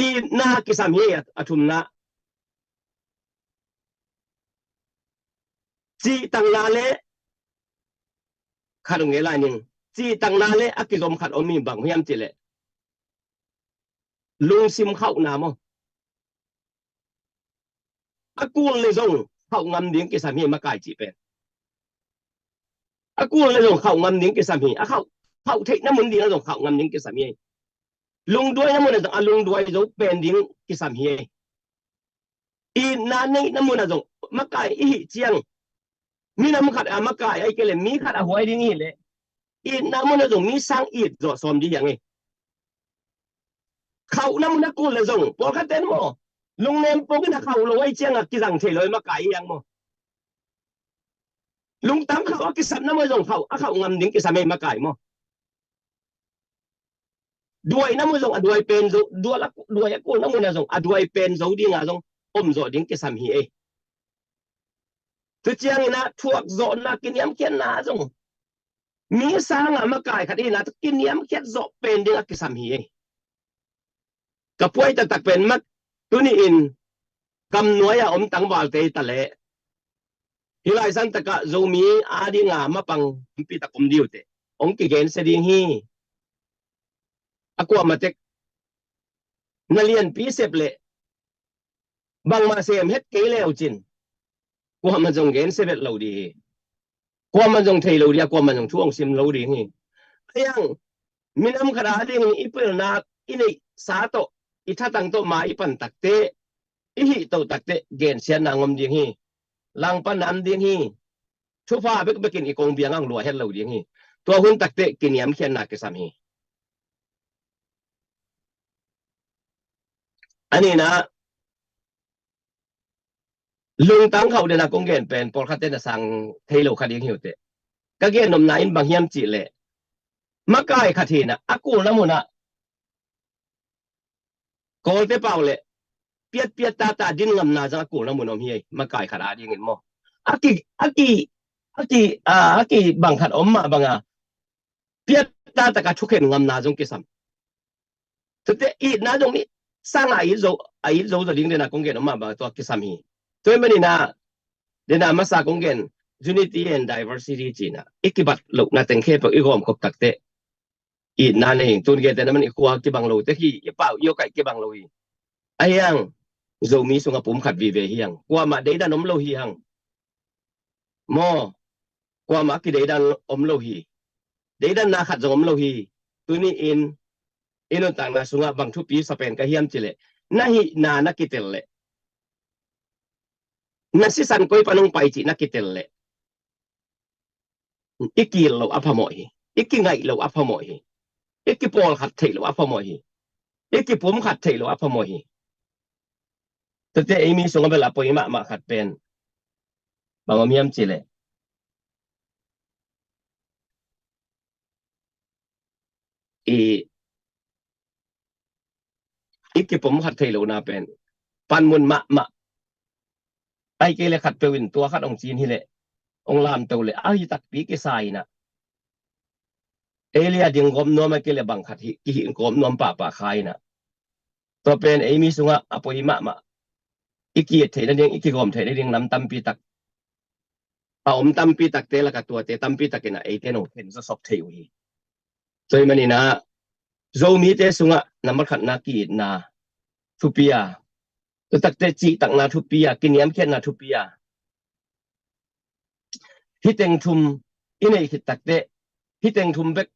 Itna kisam hi. A, a thumna, cihtakna le khat ong e lai ning. Cihtakna le a kizom khat om hi. Bang hiam cih leh lungsim khauhna maw. A kul le zong khauh ngam ding kisam hi makai cih pen. A kul le zong khauh ngam ding kisam hi. A khauh, khauh theihna mun ding a zong khauh ngam ding kisam hi. Lungduaina mun a zong a lungduai zo pen ding kisam hi. Itna neihna mun a zong makai i hih ciang, minam khat a makai ahih kei leh mi khat a huai ding i hih leh, itna mun a zong mi sang it zawh sawm ding hi hang e. Khauhna mun a kul le zong, pawlkhat ten maw, lungnem pongin a khauh lo ahih ciangah kizang thei lo i makai hi hang maw. Lungtang khauh a kisapna mun a zong khauh, a khauh ngam ding kisam e makai maw. Duaina mun zong a duai pen zo, dual a, duai a kulna mun a zong a duai pen zo dinga zong om zawh ding kisam hi ei. Tu ciangin a thuak zawhna kiniamkhiatna zong mi sanga makai khat ihna kiniamkhiat zawh pen ding a kisam hi ei. Ka puai taktak pen mak tuni in kam nuai a om tangvalte hi ta leh, hih lai san takah Zomi a dinga mapang tampi tak om diu teh hong kigensia ding hi. A kuamah tek na lianpi sep leh bangmah sem het kei leu cin, kuamah zong gensia vet lo ding hi. Kuamah zong thei lo ding a, kuamah zong thu hong sim lo ding hi. A yang minam khat a dingin i pilna i neihsa tawh, i thatang tawh ma i pan takteh, i hih toh takteh gensiatna ngom ding hi. Langpahna om ding hi. Thupha bekbekin i kong biang ang lua het lo ding hi. Tua hun takteh kiniamkhiatna kisam hi. A nihna, Lungtang khauh dena kong gen pen pawlkhatte na sang thei lo kha ding hi uh teh. Ka gen nopna in bang hiam cih leh, makai khat hi-in ah a kulna munah Kawlte pau leh piatpiat tata din ngamna zong a kulna mun om hi ei, makai khat a dingin maw. A ki, a ki, a ki, a, a ki bang khat om mah banga piat tata ka thukhen ngamna zong kisam. Tua teh itna zong mi sang a it zo, a it zo zaw ding dena kong gen om mah banga tua kisam hi. Tua ahih manin ah, dena masa kong gen unity and diversity cihna, i kibat lohna teng khempeuh i gawmkhop tak teh itna nei ing. Tun gentehna man i khua kibang lo teh hi, i pau i awkaih kibang lo hi. Ahi hang Zomi sungah pum khat vive hi hang. Kuamah deidan om lo hi hang. Maw, kuamah kideidan om lo hi. Deidanna khat zong om lo hi. Tuni-in i nuntakna sungah bang thupi sa pen ka hiam cih leh, na hihna na kitel leh, na sisan koi pan hong pai cih na kitel leh, i ki-it loh a phamawh hi. I kingaih loh a phamawh hi. I kipawlkhat theih loh a phamawh hi. I kipumkhat theih loh a phamawh hi. Tua teh ei mi sungah bel a poi mahmah khat pen bang om hiam cih leh, i, i kipumkhat theih lohna pen panmun mahmah. Ahih kei leh khatpeuh in tua khat hong ci-in hi leh, hong lamto leh a hi takpi kisa-in ah, ei leh a ding gawp nuam, ahih kei leh bang khat hi, kihih gawp nuam pahpah kha-in ah, tua pen ei mi sungah a poi mahmah. I ki-it theih nading, i kigawm theih nading nam tampi tak, a om tampi takte lakah tuate tampi takin ah eite in hong khen zawsop thei uh hi. Tua ahih manin ah Zomite sungah nambat khatna ki-itna thupi a, tua tak teh cihtakna thupi a, kiniamkhiatna thupi a, hih teng thum i neih khit tak teh, hih teng thum bek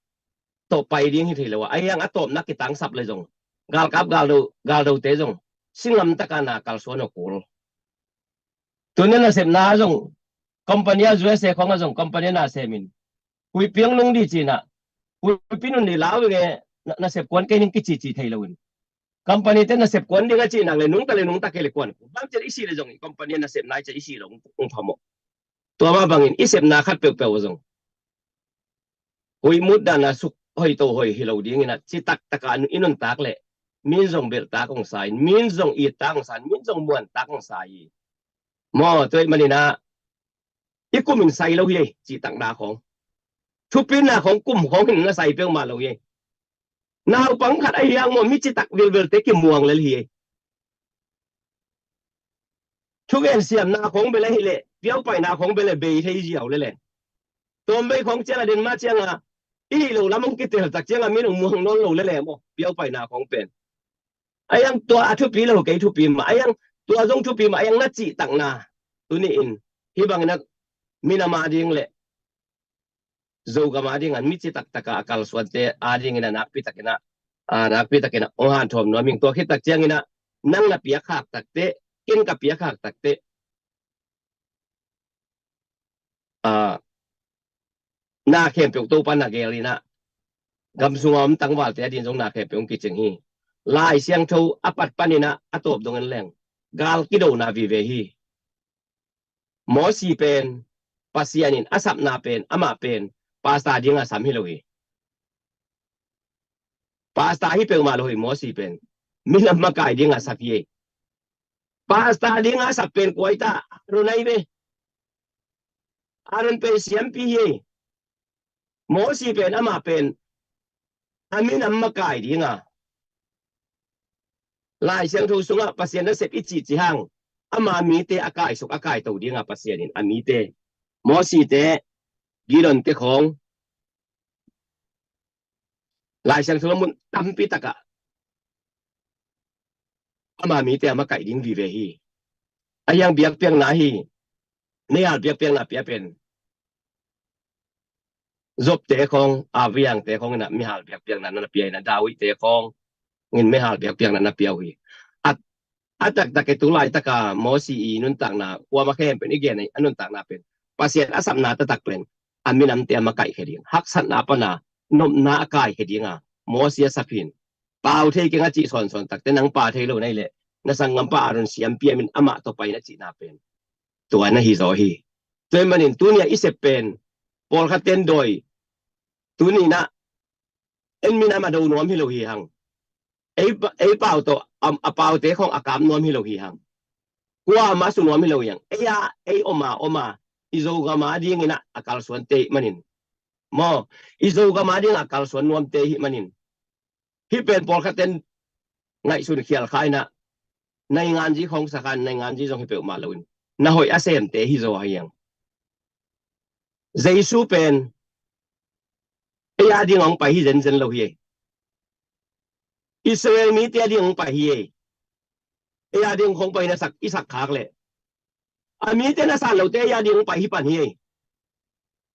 tawh pai ding hi thei lo a, ahi hang a tawpna kitangsap leh zong, galkap galdo, galdote zong singlamtaka na kalsuan uh kul. Tuni nasepna zong, company a, U S A khawng ah zong company na sem in, huihpi hong nung ding ci-in ah, huihpi nun ding lau ing e, na, nasep kuan kei ning kici ci thei lo in, company te nasep kuan ding a cih nak leh nungta leh nungta kei leh kuan. Bang ci leh i sih leh zong i company a nasepna i ci a i sih lo hong, hong phamawh. Tua mah bangin i sepna khat peuhpeuh zong huih mut dan a suk hoih to hoih hi lo dingin ah, citak taka i nuntak leh min zong belhtak hong sa in, min zong ittak hong sa in, min zong muantak hong sa hi. Maw, tua ahih manin ah i kumin sai lo hi ei, cihtakna khawng. Thupina khawng kum khawng hi-in na sai peuhmah lo hi ei. Naupang khat ahi hang maw, mi citak vilvelte kimuang lel hi ei. Thugen siamna khawng bel ahih leh, piaupaina khawng bel leh bei thei ziau lel e. Tawmvei khawng ciang a den mah ciang a, i hih loh lam hong kitel tak ciang a min hong muang nawn lo lel e maw, piaupaina khawng pen. Ahi hang tua a thupi lo kei thupi mah, ahi hang tua zong thupi mah, ahi hang na cihtakna. Tuni-in hih bangin ah minam a ding leh Zogam a ding a mi citak taka a kalsuante a dingin ah nakpi takin ah, a, nakpi takin ah hong hanthawm nuam ing. Tua khit tak ciangin ah nang na piakkhak tak teh, ken ka piakkhak tak teh, a, na khempeuh Topa na gel in ah, gam sunga om tangvalte a ding zong na khempeuh hong kicing hi. Lai Siangtho a pat panin ah a tawp dongin leng gal kidona vive hi. Mosi pen Pasian in a sapna pen, amah pen pastor dinga sam hi lo hi. Pastor hi peuhmah lo hi Mosi pen. Minam makai dinga sap hi ei. Pastor dinga sap pen kua hi ta? Aaron ahi ve. Aaron pen siampi hi ei. Mosi pen, amah pen a minam makai dinga, Lai Siangtho sungah Pasian nasep i cihcih hang, ama mite a kaisuk a kaito dinga Pasian in a mite, Mosite, Gideonte khawng, Lai Siangtho mun tampi takah ama mite a makaih ding vive hi. Ahi hang biakpiakna hi. Meihal biakpiakna pia pen Jobte khawng, Abraham-te khawng in ah meihal biakpiakna na pia in ah, Davidte khawng in meihal biakpiakna na pia uh hi. A, a taktak e, tu laitaka Mosi i nuntakna, kuama khempeuh in i gen a nuntakna pen, Pasian a sapna taktak pen a minamte a makaihkhia ding, haksatna pana nopna a kaikhia dinga Mosi a sap hi in, pau thei keng a cih sawnsawn takte, nang pau thei lo na hih leh na sanggampa Aaron siampi a min amah tawh pai in a cihna pen Tua na hi zaw hi. Tua ahih manin tuni a i sep pen pawlkhat ten dawi, tuni na en minam a do nuam hi lo hi hang. Ei, ei pau tawh a, a paute khong a kap nuam hi lo hi hang. Kuamah su nuam hi lo hi hang. Ei a, ei om a om a, i Zogam a dingin a, a kalsuante ahih manin maw, i Zogam a ding a kalsuan nuamte ahih manin, hih pen pawlkhat ten ngaihsun khial kha in a, nainganzi khong sa kha in, nainganzi zong hi peuhmah loin, na hoih a semte hi zaw hi hang. Jesu pen ei a ding hong pai hi zenzen lo hi. Israel mite a ding hong pai hi. Ei a ding khong pai na sak, i sak khak leh, a mite na san lote ei a ding hong pai hi pan hi.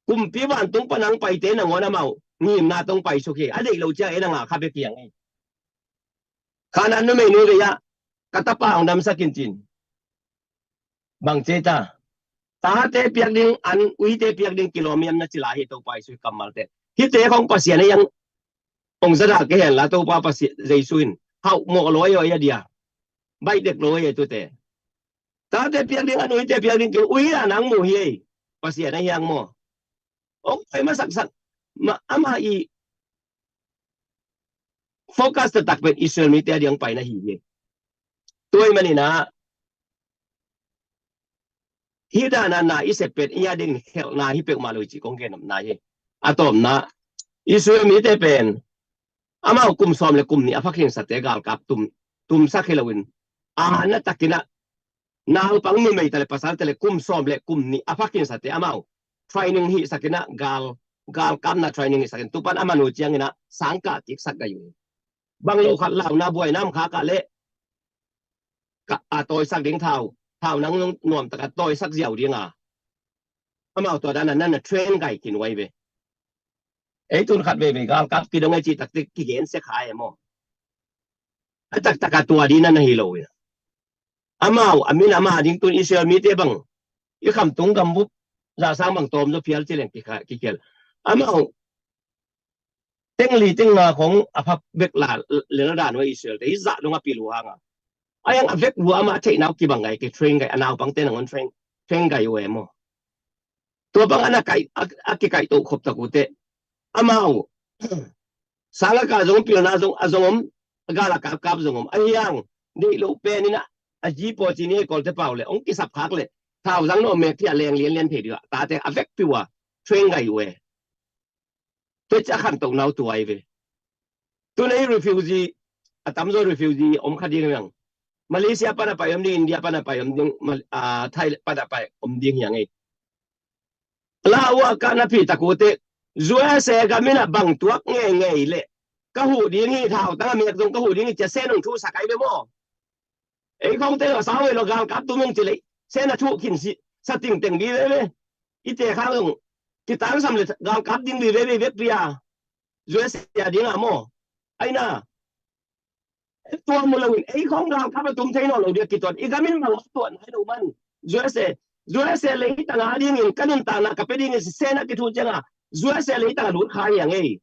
Kumpi vantung pan hong paite nangawn amau ngimna tawh hong pai suk hi. A deih lo ciang ei na ngah kha bek hi hang hi. Khanan numeinu vei ah, ka tapa hong damsak in cin. Bang ci ta? Tate piak ding an, uite piak ding kilawm hiam na ci lai hi Topa Jesu kammalte. Hihte khong Pasian a hiang hong zadah kei hen la, Topa Pasian Jesu in hauh mawh lo hi a dia. Baih dek lo hi tute. Tate piak ding an, uite piak ding kilawm, ui a nang mu hi ei. Pasian a hiang maw. Hong pai masaksak ma, ama i focus taktak pen Israel mite a ding hong pai na hi hi. Tua ahih manin a, hih dan a na i sep pen ei a ding khelhna hi peuhmah lo hi cih kong gen nopna hi. A tawpna, Israel mite pen amau kum sawm le kum nih a pha khinsate galkap tum, tumsak hi loin, a na takin a naupang numei ta le pasal ta le kum sawm le kum nih a pha khinsate amau training hihsak in a, gal, galkapna training hihsak in, tu pan a man uh ciangin a sangkah kiksak gai uh. Bang lo khat launa buaina om khak leh, ka, a tawisak ding thau, thau nang nuam tak a tawisak ziau ding a, amau tua dan a na na train gai khin uh ahi ve. Ei tun khat veivei galkap kidong ei cih taktak kigen sia kha e maw. A taktak a tua ding na na hi lo hi. Amau a min ama ding tun Israel mite bang i khamtung gambup zahsang bang tawm zaw phial ci leng kikha, kikhel. Amau teng li teng nga khong a pha bek la, le na dan uh a Israel te hi zah dong a pil uh hang a, a hiang a vek uh ama theihna uh kibang gai, kitrain gai, a naupangte nangawn train, train gai uh e maw. Tua bang a na kaih, a, a kikaih toh khop tak uh teh, amau sang a kah zong om, pilna zong a zong om, a gal a kapkap zong om. A hiang deih loh pen in a, a zi paw ci ni ei Kawlte pau le, hong kisap khak leh thau zang nawh mek hi a leng lianlian thei ding a, tate a vekpi uh a train gai uh e. Tua ci a khantohna uh tua ahi ve. Tun ei refugee a tamzaw refugee om kha ding hi hang. Malaysia pan a pai om ding, India pan a pai om ding, Mal-, a, Thai pan a pai om ding hi hang ei. Lau a ka na pi tak uh teh, U S A gam in a bang tuak ngeingei leh ka huh ding hi, thau tang a mek zong ka huh ding hi ci a Sen hong thuhsak ahi ve maw. Ei khong te lo, sau ei lo, galkap tum hong ci leh Sen a thuh khin si, sa tingteng ding veve. I te khang zong kitangsam leh galkap ding ding veve vekpi a, U S A ding a maw. Ahi na, tua mu loin ei khong galkap a tum thei nawn lo ding a kituat. I gam in bang a tuat nai lo man. U S A, U S A leitang a dingin ka nuntakna ka pia dingin Sen a kithuh ciang a, U S A leitang a lut kha hi hang ei.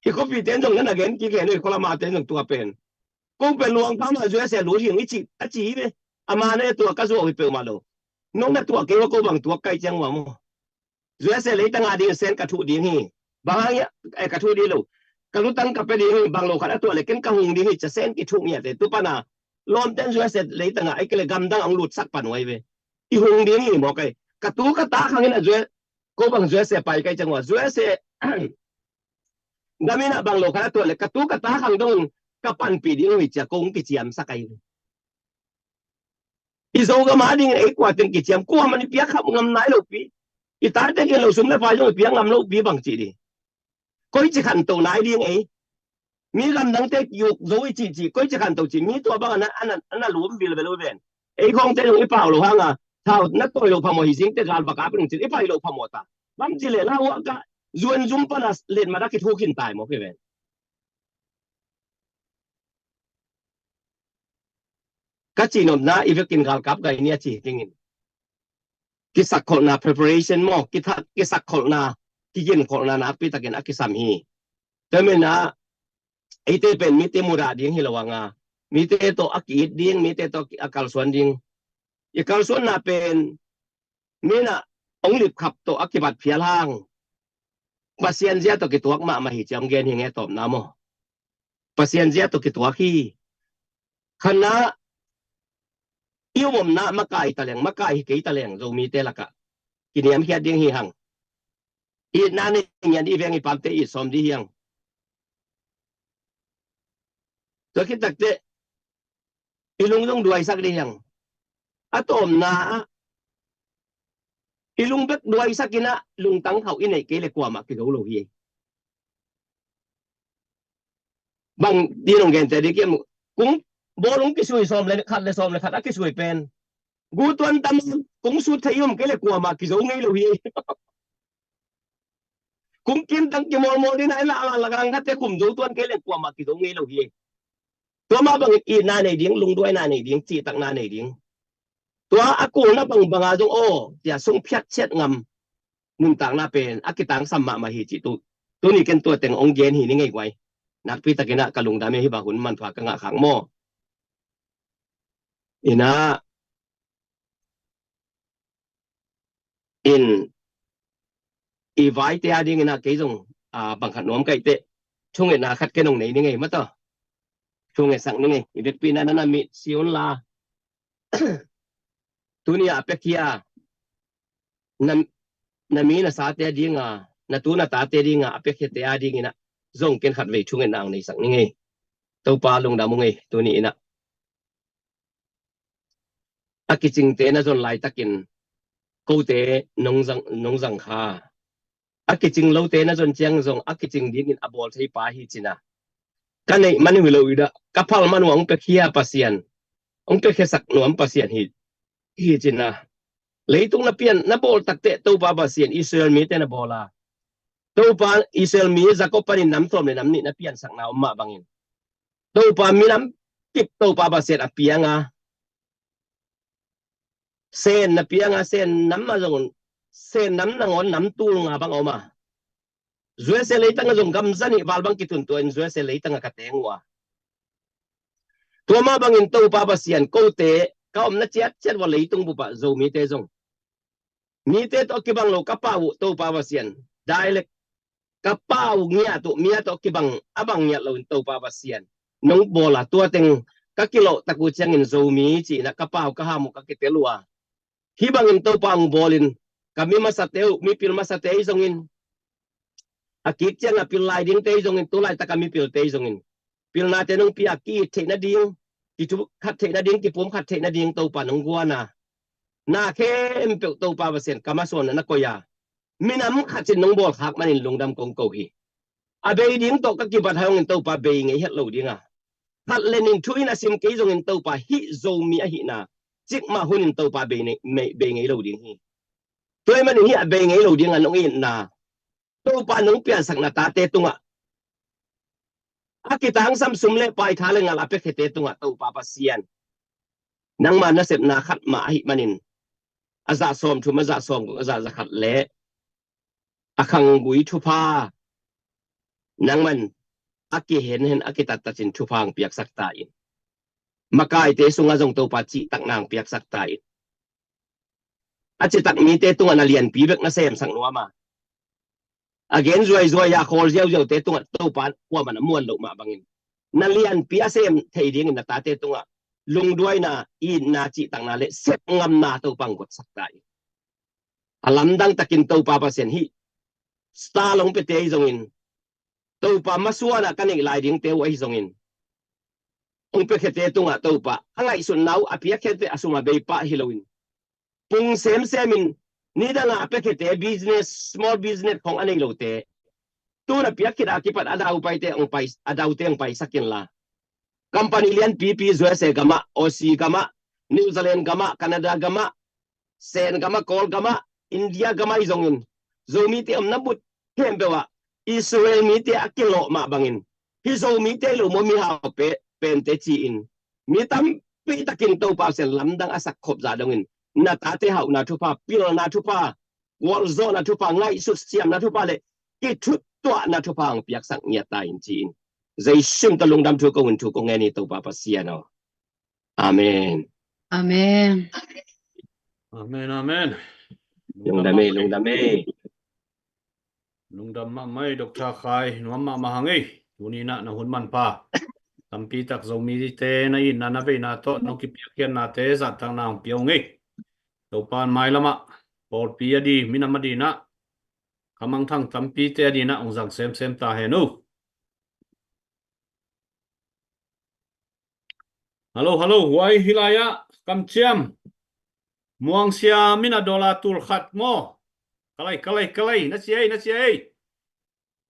I khuapite in zong na na gen kik hen uh, i khua lam a te in zong tua pen, ko pen luang pha mah U S A lut hi ung i ci, a ci hi ve. Ama na tua ka zuau hi peuhmah lo. Nong na tuah kei ua, ko bang tuak ka hih ciang ua maw. U S A leitang a ding Sen ka thuh ding hi. Bang hang hiam, eh, ka thuh ding lo, ka lutang ka pia ding hi, bang lo khat a tuah leh ken ka hung ding hi ci a Sen kithuh ngiat e. Tu pan a lawmte in U S A leitang a, ahih kei leh gamdang a hong lutsak pan uh ahi ve. I hung ding hi mawk ei. Ka tu ka ta khang in a U S A, ko bang U S A pai ka hih ciang ua, U S A gam in a bang lo khat a tuah leh ka tu ka ta khang dongin ka panpih ding uh hi ci a ko hong kiciamsak ahi ve. I Zogam a dingin ei kua teng kiciam, kuamah in i piak kham ngam nai lopi. I tate gen lo sum le pai zong i piak ngam lopi bang ci ding. Koici khanto nai ding ei. Mi gamdangte yuk zo i cihcih, koici khanto cih, mi tua bang a na, a na, a na lum vilvel uh ven. Ei khongte zong i pau lo hang a, thau na tawi lo phamawh hi zing teh gal va kap ding cin, i pai lo phamawh ta. Bang ci leh la uah ka zuan zum pan a letmat a kithuk khin tai maw kiven. Ka cihnopna i vekin galkap gai ni a ci hi dingin, kisakkholhna preparation maw, kitha-, kisakkholhna, kiginkholhna nakpi takin a kisam hi. Tua manin ah eite pen mite mudah ding hi lo hang a, Mite tawh a ki-it ding, mite tawh a kalsuan ding. I kalsuanna pen mi in ah hong lipkhap tawh a kibat phial hang, Pasian zia tawh kituak mahmah hi ci-a hong gen hi ing e, tawpna maw. Pasian zia tawh kituak hi. Khatna, i omna makai ta leng, makai hi kei ta leng, Zomite lakah kiniamkhiat ding hi hang. Itna nei ngiat i veng i pamte it sawm ding hi hang. Tua khit takteh i lung zong duaisak ding hi hang. A tawpna ah, i lung bek duaisak in ah lungtang khauh i neih kei leh kuamah kizo lo hi. Bang din hong gente ding hiam? Kung bawl hong kisui sawm le khat le sawm le khat a kisui pen, gu tuan tam, kung sut thei om kei leh kuamah kizo ngei lo hi. Kung kintang kimawlmawl ding in ah, en la, a la, la gang khatte khum zo tuan kei leh kuamah kizo ngei lo hi. Tua mah bangin itna nei ding, lungduaina nei ding, cihtakna nei ding. Tua a kulna bangbang a zong aw, tia sung phiat ciat ngam nuntakna pen a kitangsam mahmah hi cih tu, tuni ken tua teng hong gen hi ning e guai. Nakpi takin ah ka lungdam hi, hih bang hun manpha ka ngah khak maw. In ah, in, i vaite a dingin ah kei zong, a, bang khat nuam ka hih teh, thungetna khat ken hong nei ning e maw, tua thungetsak ning e. I vekpi in ah na mit si un la. Tuni a piakhia, na, na mi na sate a ding a, na tu na tate a ding a, a piakhiate a dingin ah zong ken khatvei thungetna hong neisak ning e. Topa lungdam ung e, tuni in ah. A kicingte na zon laitakin kote nong zang, nong zang kha. A kicing lote na zon ciang zong a kicing dingin a bawl thei pa hi ci-in ah, ka neih man uh hi lo in ah, ka phal man uh a hong piakhia Pasian, hong piakhiasak nuam Pasian hi, hi ci-in ah. Leitung na pian, na bawl takteh Topa Pasian, Israel mite na bawl a, Topa Israel mi Jacob panin nam sawm le nam nih na piansakna om mah bangin, Topa minam kip Topa Pasian a piang a, Sen na piang a, Sen nam a zong, Sen nam nangawn nam tul nga bang a om a, U S A leitang a zong gam za nih val bang kitun tua in U S A leitang a ka teng uh a. Tua mah bangin Topa Pasian, kote ka omna ciatciat uh a leitung bup ah Zomite zong, mite tawh kibang lo ka pau uh Topa Pasian, dialect, ka pau ngiat uh, mi a tawh kibang a bang ngiat lo in Topa Pasian, nong bawl a, tua teng ka kilawh tak uh ciangin Zomi ci-in ah ka pau ka ham uh ka kitel uh a. Hih bangin Topa hong bawlin, ka mi masate uh, mipil masate hi zongin, a kik ciang a pil lai dingte hi zongin, tu laitak a mipilte hi zongin, pilnate nong pia, ki-it theih nading, kithu khat theih nading, kipum khat theih nading Topa nong guan a, na khempeuh Topa Pasian ka masuan na na koih a, minam khat in nong bawl khak manin lungdam kong ko hi. A bei ding tawh ka kibat hangin Topa bei ngei het lo ding a, khat le nih thu in a sim kei zongin Topa hih Zomi ahihna cikmah hunin Topa bei nei, mei, bei ngei lo ding hi. Tua ahih manin hih a bei ngei lo ding a nong itna, Topa nong piansakna tate tungah, a kitangsam sum le pai, tha le ngal a piakhiate tungah Topa Pasian, nangma nasepna khat mah ahih manin, a zah sawmthum, a zah sawmguk, a zah zakhat le a khanggui thupha, nangman a kihenhen, a kitattatin thupha hong piaksak ta in. Makaite sungah zong Topa cihtakna hong piaksak ta in. A citak mite tungah na lianpi bek na semsak nuam a, a gen zuaizuai a khawl ziauziaute tungah Topa kuamah na muan loh mah bangin, na lianpi a sem thei dingin na tate tungah lungduaina, itna, cihtakna le sepngamna Topa hong gotsak ta in. A lamdang takin Topa Pasian hih star hong piate ahi zongin, Topa masuan a ka neih lai dingte uh ahi zongin, hong piakhiate tungah Topa a ngaihsutna uh, a piakhiate a sum a bei pah hi loin, pung semsemin, nidang a piakhiate, business, small business khong a nei lote, tu na piak khit a kipat a dau paite hong pai, a daute hong paisak inla, company lianpipi U S A gamah, Aussie gamah, New Zealand gamah, Canada gamah, Sen gamah, Kawl gamah, India gamah ahi zongin, Zomite omna but khempeuh ah Israel mite a kilawh mah bangin, hih Zomite lo maw, mihau pe, pente ci-in, mi tampi takin Topa Pasian lamdang a sak khop zah dongin, na tate hauhna thupha, pilna thupha, gualzawhna thupha, ngaihsut siamna thupha le kithuttuahna thupha hong piaksak ngiat ta in ci-in, Jesu min tawh lungdam thu kong un, thu kong ngen hi, Topa Pasian aw. Amen. Amen. Amen, amen. Lungdam ei, lungdam ei. Lungdam mahmah ei, Doctor Khai, nuam mahmah hang ei. Tuni in ah na hun manpha, tampi tak Zomite na itna na veina tawh nong kipiakkhiatnate zahtakna hong pia ung ei. Topa in mailam ah pawlpi a di, minam a di in ah, ka mangthang tampite a di in ah hong zang semsem ta hen uh. Hallo, hallo, huai hih lai-ah kamciam Muang Siam in ah dollar tul khat maw? Kalai, kalai, kalai, na sia ei, na sia ei.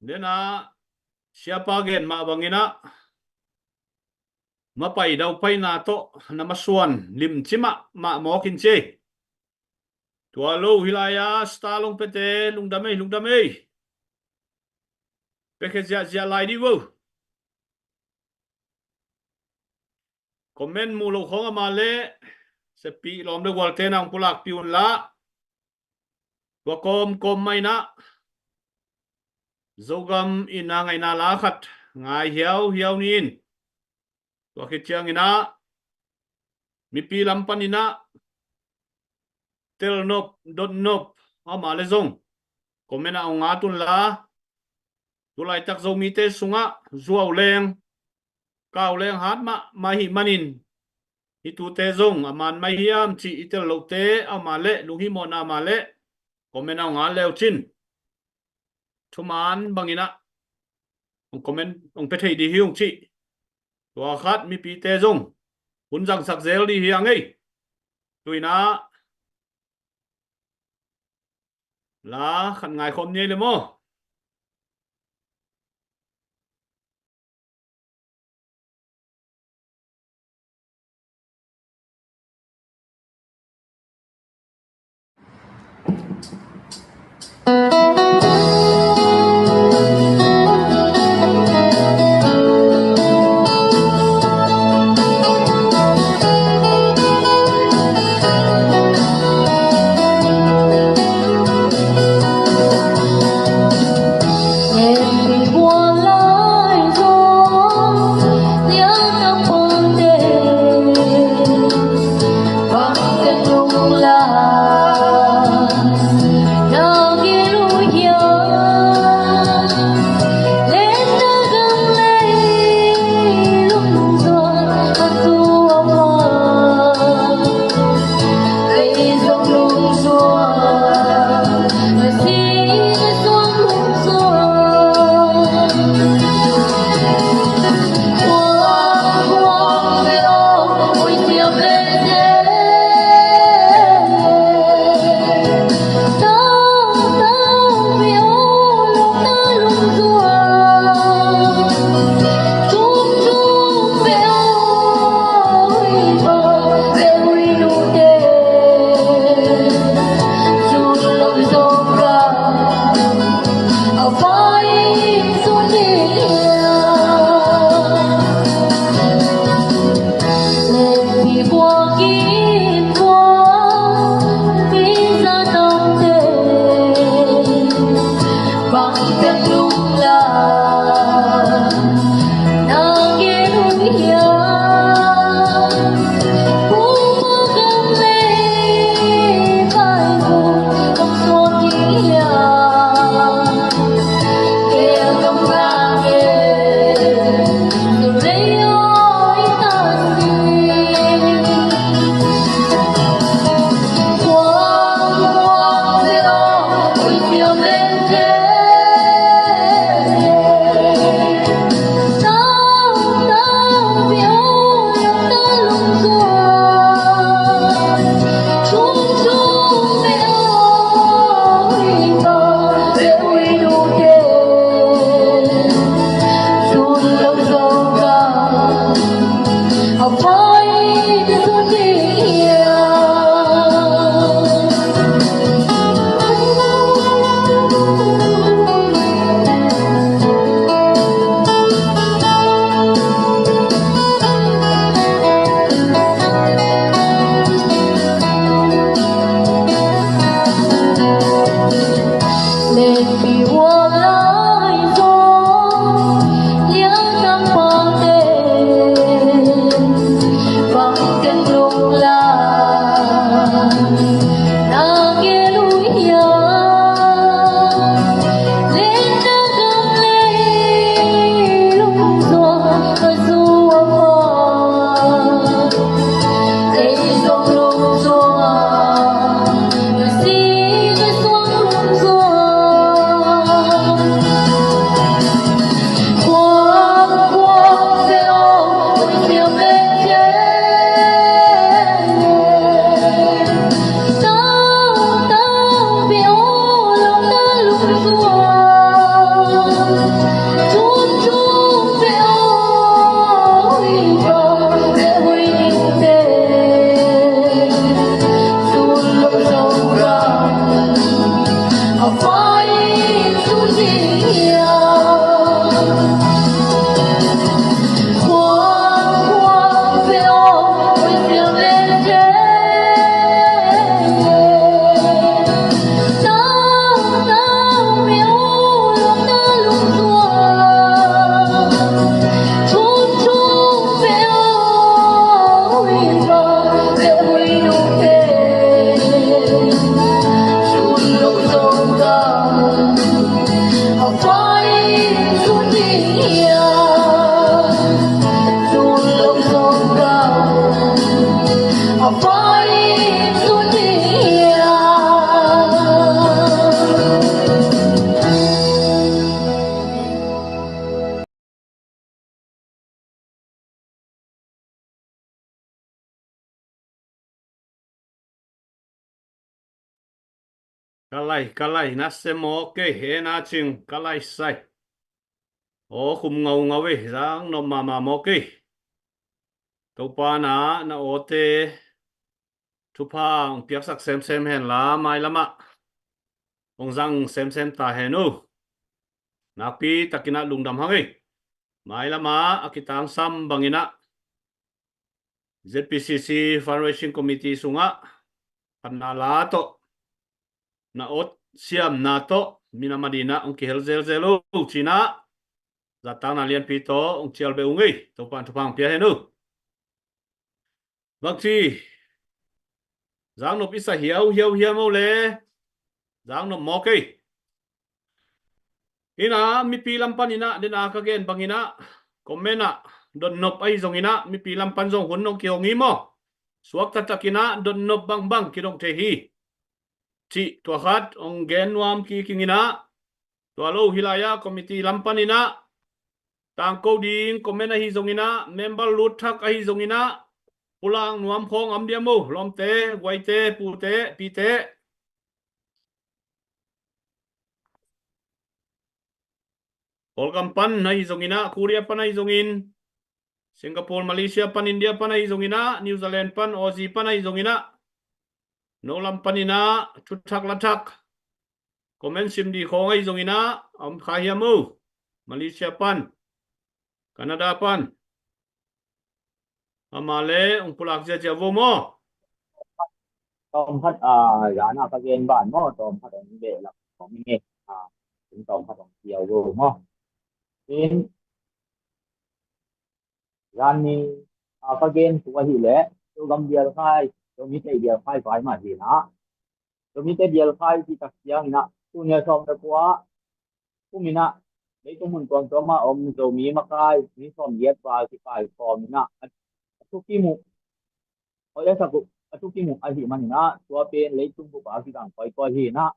Den ah siapa gen mah bangin ah, mapai daupaina tawh na masuan limci mahmah mawk in ci ei. Tua lo hih lai-ah star long pete lungdam ei, lungdam ei. Pekhe ziahziah lai dih vo. Comment muh loh khawng a mah leh, sepih lawm le gualte na hong pulakpih un la. Tua kawmkawm mah in ah Zogam itna ngaihna la khat ngai hiauhiau ni in. Tua khit ciangin ah mipi lam panin ah tel nop, dot nop a om leh zong comment ah hong at un la. Tu laitak Zomite sungah zuau leng, kau leng hat mahmah ahih manin, hih tute zong a man mai hiam cih i tel lohte a om leh, lunghimawhna a om leh comment ah hong at le uh cin. Thuman bangin ah hong comment, hong pia thei dih hi ung cih. Tua khat mipite zong hun zangsak zel dih hi hang ei. Tu in ah la khat ngaikhawm ni ei le maw? Ka lai, ka lai, na se maw kei, e na cing, ka lai sai. Aw khum ngaungau ei, zang nop mahmah maw kei. Topa na, na awte thupha hong piaksak semsem henla, mailamah hong zang semsem ta hen uh. Nakpi takinah lungdam hang ei. Mailamah a kitangsam banginah Z P C C Fundraising Committee sungah phatna la tawh, na awt siamna tawh, minam adinah hong kihel zelzel uh cinah, zattakna lianpi tawh hong cial beh ung ei. Topa in thupha hong pia hen uh. Bangci zangnop i sa hiauhiau hiam o le, zangnop maw kei. Inah mipi lam paninah dena ka gen banginah comment ah dotnop ahi zonginah mipi lam pan zong hun hong kihong hi maw. Suak taktakinah dotnop bangbang kidong thei hi. Cih tua khat hong gen nuam kikinginah, tua lo hi lai-ah committee lam paninah tangko ding comment ahi zonginah, member lut thak ahi zonginah, pulak nuam khawng om diam o, lawmte, guaite, pute, pite. Kawlgam pan ahi zonginah, Korea pan ahi zongin, Singapore, Malaysia pan, India pan ahi zonginah, New Zealand pan, Aussie pan ahi zonginah, no lam paninah thuthak lathak comment sim dih khawng ahi zonginah a om kha hiam o. Malaysia pan, Canada pan, amah le hong pulak ziazia vo maw. Tawm khat a, zana ka gen ban maw, tawm khat hong beh lak hong nge a, tawm khat hong siau vo maw. In zan ni a ka gen tu ahih leh, Zogam bialkhai, Zomite bialkhai vai mah hinah, Zomite bialkhai cih tak cianginah, tul nih le sawm le kua kuminah leitung mun tuamtuamah om Zomi makai mi sawm giat val kipai khawminah a thukim uh, hoih a sak uh a thukim uh ahih maninah, tua pen leitung bup a kizang koikoi hinah,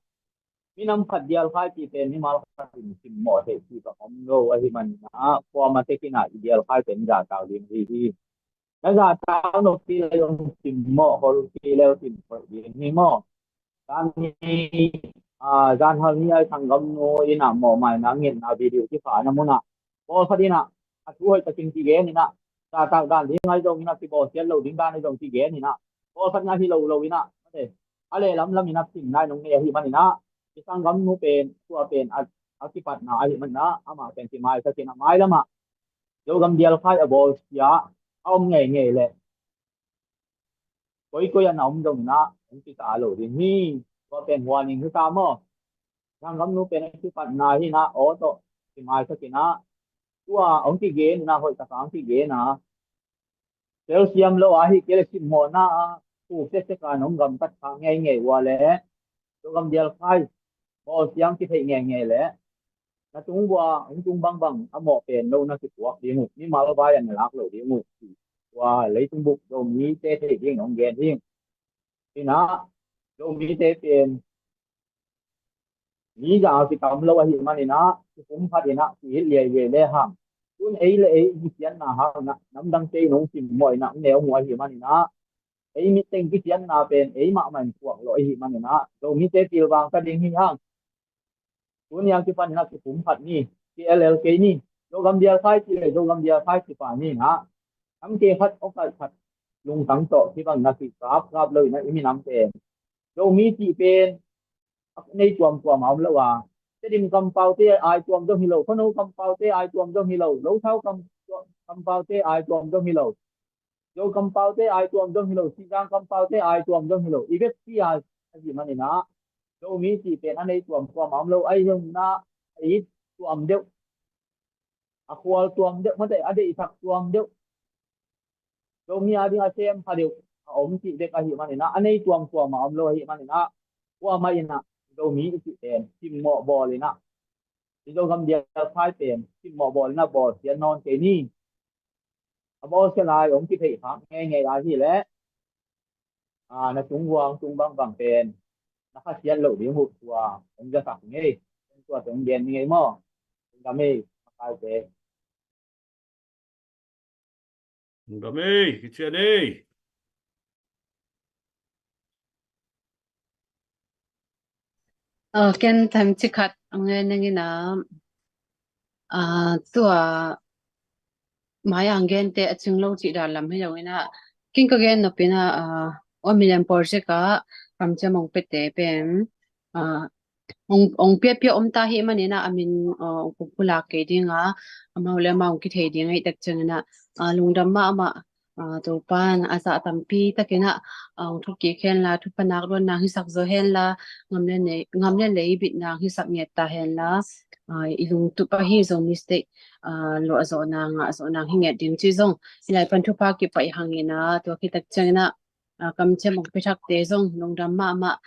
minam khat bialkhai cih pen mimal khat in simmawh theih cih bang om lo ahih maninah, kuamah tekinah i bialkhai pen zahtak ding hi hi. Na zahtak nop kei le zong simmawh, hol kei le zong simmawh ding hi maw. Zan ni, a, zan hal ni ai sanggamnu inah mawhmaina ngetna video kipha na munah, pawlkhat inah a thu hoih takin kigen inah, zahtak dan ding ai zong inah, kibawlsiat lo ding dan ai zong kigen inah, pawlkhat inah hi lo lo inah, a lehlam lam inah simna in hong nei ahih maninah, i sanggamnu pen tua pen a, a kipatna ahih maninah, amah pen kimaisak inah, mailamah Zogam bialkhai a bawlsia a om ngeingei leh, koikoi ah na om zonginah hong kisa lo ding hi. Tua pen warning hi ta maw. Sanggamnu pen a kipatna hinah, aw tawh kimaisak inah, tua hong kigen inah, hoih taka hong kigen a, telsiam lo ahih kei le simmawhna a, puk seksekan hong gamtat kha ngeingei ua le, Zogam bialkhai bawlsiang kitheih ngeingei leh, na tung vua hong tung bangbang a mawh pen lo na kipuak ding uh, mimal vai a na lak lo ding uh, cih tua leitung bup Zomite theih ding hong gen ding. Inah Zomite pen mi zah a kitam lo ahih maninah, kipum phat inah ki-it liailiai le hang, tun ei le ei kisiatna hang inah namdangte in hong simmawh inah hong neu mu ahih maninah, ei mitteng kisiatna pen ei mahmah in puak lo ahih maninah, Zomite pilvang ta ding hi hang. Tuni a kipan inah kipum phat ni, K L L kei ni, Zogam bialkhai cih le Zogam bialkhai kipan ni inah, namte khat awkai khat lungtang tawh kibang na kikapkap lo inah, i minam pen Zomi cih pen a nei tuamtuam a om lo a, Tedim kampaute ai tuam zong hi lo, Khuano kampaute ai tuam zong hi lo, Lothau kam, kampaute ai tuam zong hi lo, Zo kampaute ai tuam zong hi lo, Sizang kampaute ai tuam zong hi lo, i vekpi a, ahih maninah, Zomi cih pen a nei tuamtuam a om lo, ahi zongin ah a it tuam deuh, a khual tuam deuh, mate, a deihsak tuam deuh, Zomi a ding a sem pha deuh a om cih bek ahih maninah, a nei tuamtuam a om lo ahih maninah, kuamah inah Zomi i cih pen simmawh bawl inah, i Zogam bialkhai pen simmawh bawl inah bawlsia nawn kei ni. A bawlsia lai hong kitheih khak ngeingei lai hi leh, a, na tung vua hong tung bangbang pen na khasiat loh ding uh tua hong zasak ngei. Tua tawh hong gen ngei maw. Lungdam ei, makaite. Lungdam ei, kician ei. Ken tam cikhat ang ngen nangin a, tua mai ang gente a cing lo cih dan lam hi lo in a, kin ka gen nop in a, One Million Project a kamciam ong pete pen ong piapia om ta hi manin a, a min ong pulak kei ding a, amau le amau ong kithei ding a, i tak ciangin a lungdam mahmah. Topan a zah tampi takin a ong thukik hen la, thupha nak luan nang hisak zaw hen la, ngam le nei, ngam le lei bit nang hisak ngiat ta hen la, i lungtup ahi zong mistake luah zawh nang, ngah zawh nang hi ngiat ding ci zong hi lai pan thupha kipaih hangin a, tua khit tak ciangin a kamciam ong pethakte zong lungdam mahmah.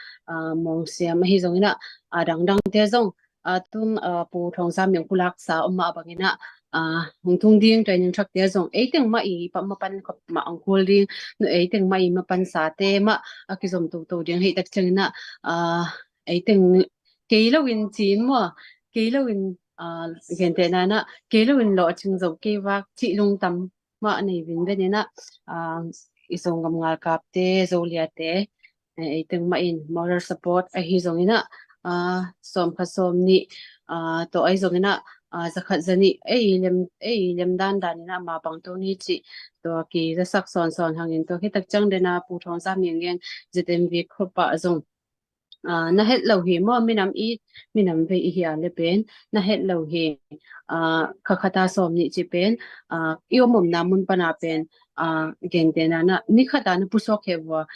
Mawngsiam ahi zongin a, a dangdangte zong a tun Pu Thawng Zam Ming pulaksa om mah bangin a, hong tung ding training thakte zong eiteng mah i pam mapan mah ong kul ding, nu eiteng mah i mapan sate mah a kizom toto ding hi tak ciangin a, eiteng kei lo in cin maw, kei lo in gente na na kei lo in lawh a cing zo kei vak cih lungtam mah nei vinven in a, i Zogam ngalkapte, Zoliate, eiteng mah in moral support ahi zongin a, sawm khat sawm nih tawh ahi zongin a, zakhat zanih ei lem, ei lem dandan in a ma pangto ni cih tua kizasak sawnsawn hangin tua khit tak ciang den a Pu Thawng Zam Ming gen Z M V khuapah zong na het lo hi maw, minam it, minam vei i hi a le pen na het lo hi. Kha khata sawm nih ci pen i om omna mun pana pen gente na na ni khata na pusuak he vua,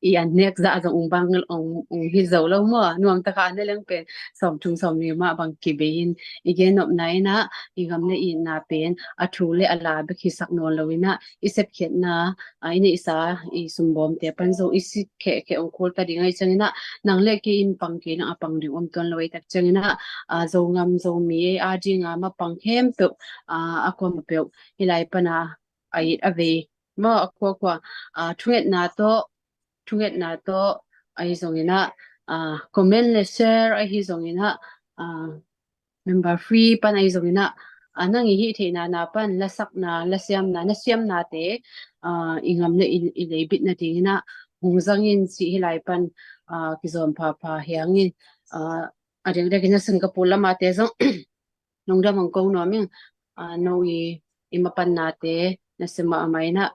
i an nek zah zong ung bang ung hi zo lo maw, nuam taka an ne leng pen sawm thum sawm nih mah bang kibei in i gen nopna in a, i ngam le itna pen a thu le a la bek hisak nawn lo in a, i sepkhiatna, i neihsa, i sumbawmte pan zong i sik khehkheh ong kul ta ding ahi ciangin a, nang le kei in pang kei nang a pang ding om tuan lo ahi tak ciangin a, Zogam Zomi ei a dinga ma pang khempeuh, a kuamah peuh hi lai pana a it a vei maw, a khuakhua thungetna tawh, thungetna tawh ahi zongin a, comment le share ahi zongin a, member free pan ahi zongin a, nang i hih theihna na pan lasakna, lasiamna, na siamnate i ngam le i lei bit nadingin a hong zangin cih hi lai pan kizawm phapha hi hangin, a dengdek in a Singapore lamate zong lungdam ong ko nuam ing. No i i mapannate na sim mahmah in a,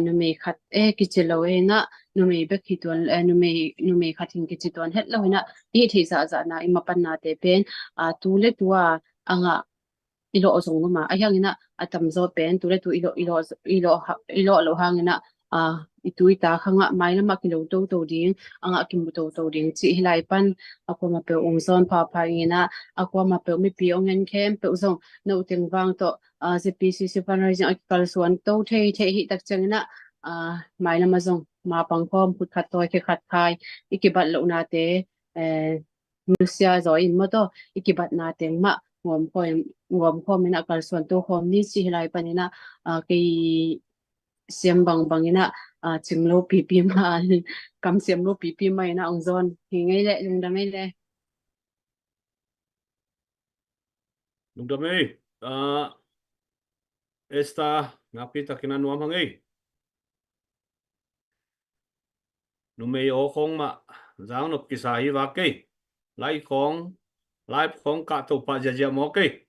numei khat e kici lo e in a, numei bek hi tuan, numei, numei khat hing kici tuan het lo in a, i theih zahzahna i mapannate pen tu le tu a a ngah i lawh zong lo ma, a hiangin a, a tamzaw pen tu le tu i lawh, i lawh, i lawh, i lawh lo hangin a, i tu i ta khang a mailam a kilo toto ding, a ngah kimu toto ding cih hi lai pan a kuamah peuh ung zawn phapha in a, a kuamah peuh mipi ong en khempeuh zong no teng vang tawh Z P C C fundraising a kikalsuan to thei thei hi tak ciangin a, mailam a zong ma pang khawm, khut khat tawi khe khat khai i kibat lohnate, nusia zaw in maw tawh i kibatna teng mah ngawm khawm, ngawm khawm in a kalsuan to khawm ni cih hi lai pan in a, kei siam bangbang in a, cing lo pipi mah, kam siam lo pipi mah in a ong zawn hi ngei le, lungdam ei le. Lungdam ei. Esther, nakpi takin a nuam hang ei. Numei aw khawng mah zang nop kisa hi vak kei. Lai khawng, lai khawng kah to pah ziazia maw kei.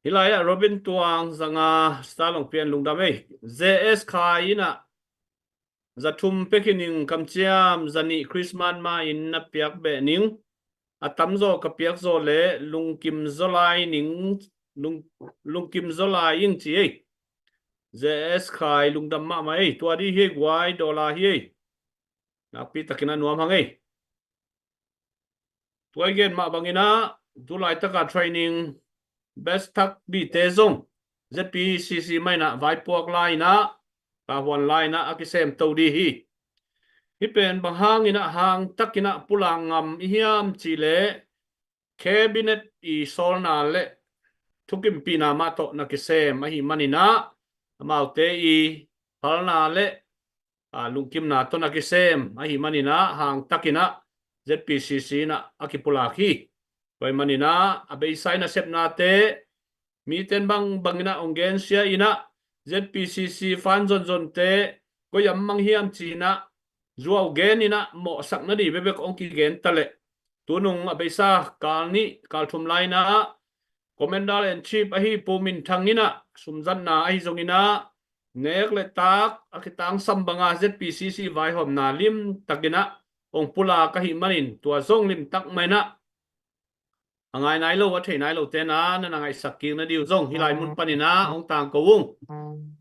Hi lai ah Robin Tuang zanga star long pian lungdam ei. Z S Khai in a, za thum pia khin ing kamciam, za nih Christmas ma in na piak beh ning. A tamzaw ka piak zaw le lungkim zaw lai ning, lung, lungkim zaw lai ing ci ei. Z S Khai lungdam mahmah ei. Tua di hi ei guai, dollar hi ei. Nakpi takin a nuam hang ei. Tua i gen mah bangin a, tu laitaka training batch thak bite zong Z P C C mah in a vaipuak lai in a, kahuan lai in a, a kisem to di hi. Hih pen bang hangin a, hang takin a pulak ngam i hiam cih leh cabinet i sawlna le thukimpihna mah tawh na kisem ahih manin a, amaute i phalna le lungkimna tawh na kisem ahih manin a, hang takin a Z P C C in a a kipulak hi. Tua ahih manin a, a beisa i nasepnate miten bangbang in a ong gensia in a, Z P C C fund zonzonte koi ah mang hiam ci-in ah zuau gen in ah mawhsak nading bekbek hong kigen ta leh, tunung a beisa kal nih kal thum lai-in ah Commander in Chief ahi Pu Min Thang in ah sumzatna ahi zongin ah nek le tak a kitangsam banga Z P C C vaihawmna limtakin ah hong pulak ahih manin tua zong limtak mah in ah a ngai nai lo, a thei nai lote na na na ngaihsak kik nading uh zong hih lai mun panin ah hong tangko ung.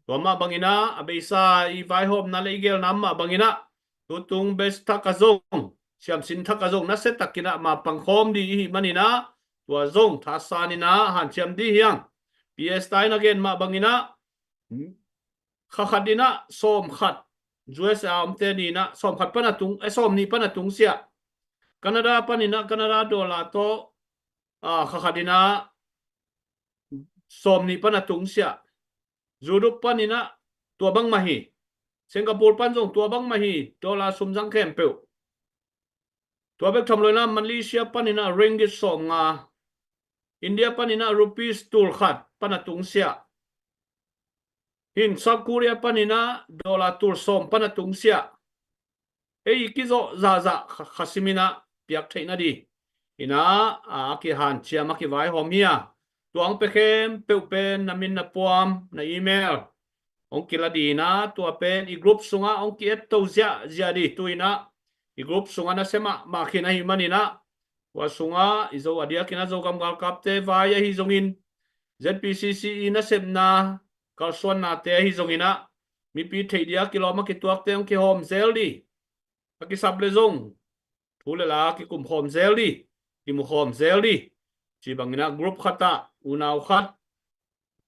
Tua mah bangin ah a beisa i vaihawmna le i gelna mah bangin ah tutung base thak ah zong, siamsin thak ah zong nasia takin ah mapang khawm ding i hih manin ah tua zong thasan in ah hanciam ding hi hang. P S tai na gen mah bangin ah kha khat in ah sawm khat, U S A omte ni in ah sawm khat pan a tung, eh, sawm nih pan a tungsiah. Canada pan in ah Canada dollar tawh, ah, kha khat in ah sawm nih pan a tungsiah. Europe pan in ah tua bang mah hi. Singapore pan zong tua bang mah hi, dollar sum zang khempeuh. Tua bek tham lo in ah Malaysia pan in ah ringgit sawm nga, India pan in ah rupees tul khat pan a tungsiah. Hin South Korea pan in ah dollar tul sawm pan a tungsiah. Ei kizawh zahzah kha, kha sim in ah piak theih nading in ah, a, a kihanciam a kivaihawm hi a. Tua hong pia khempeuh pen na min na puam na email hong kila ding in ah tua pen i group sungah hong ki-etto ziahziah ding. Tu in ah i group sungah nasia mahmah khin ahih manin ah tua sungah i Zo a diakin ah Zogam galkapte vai ahi zongin, Z P C C i nasepna kalsuannate ahi zongin ah mipi theih ding a kilawm a kituakte hong kihawm zel ding. A kisap le zong thu le la kikum khawm zel ding, kimu khawm zel ding. Ci bangin ah group khat ah unau khat,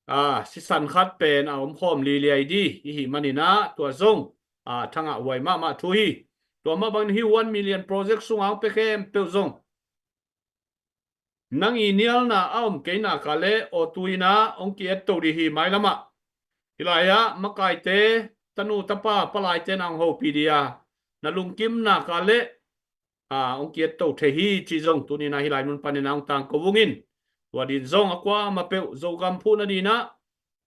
a, sisan khat pen a om khawm liliai ding i hih manin ah tua zong, a, thangah huai mahmah thu hi. Tua mah bangin hih one million project sungah hong pia khempeuh zong nang i nialna a om kei nak leh aw tu in ah hong ki-etto ding hi mailam ah. Hih lai ah makaite, tanu tapa palaite na hong hopih ding a, na lungkim nak leh, a, hong ki-etto thei hi cih zong tuni in ah hih lai mun panin ah hong tangko ung in. Tua ding zong a kuamah peuh Zogam phuh nading in ah,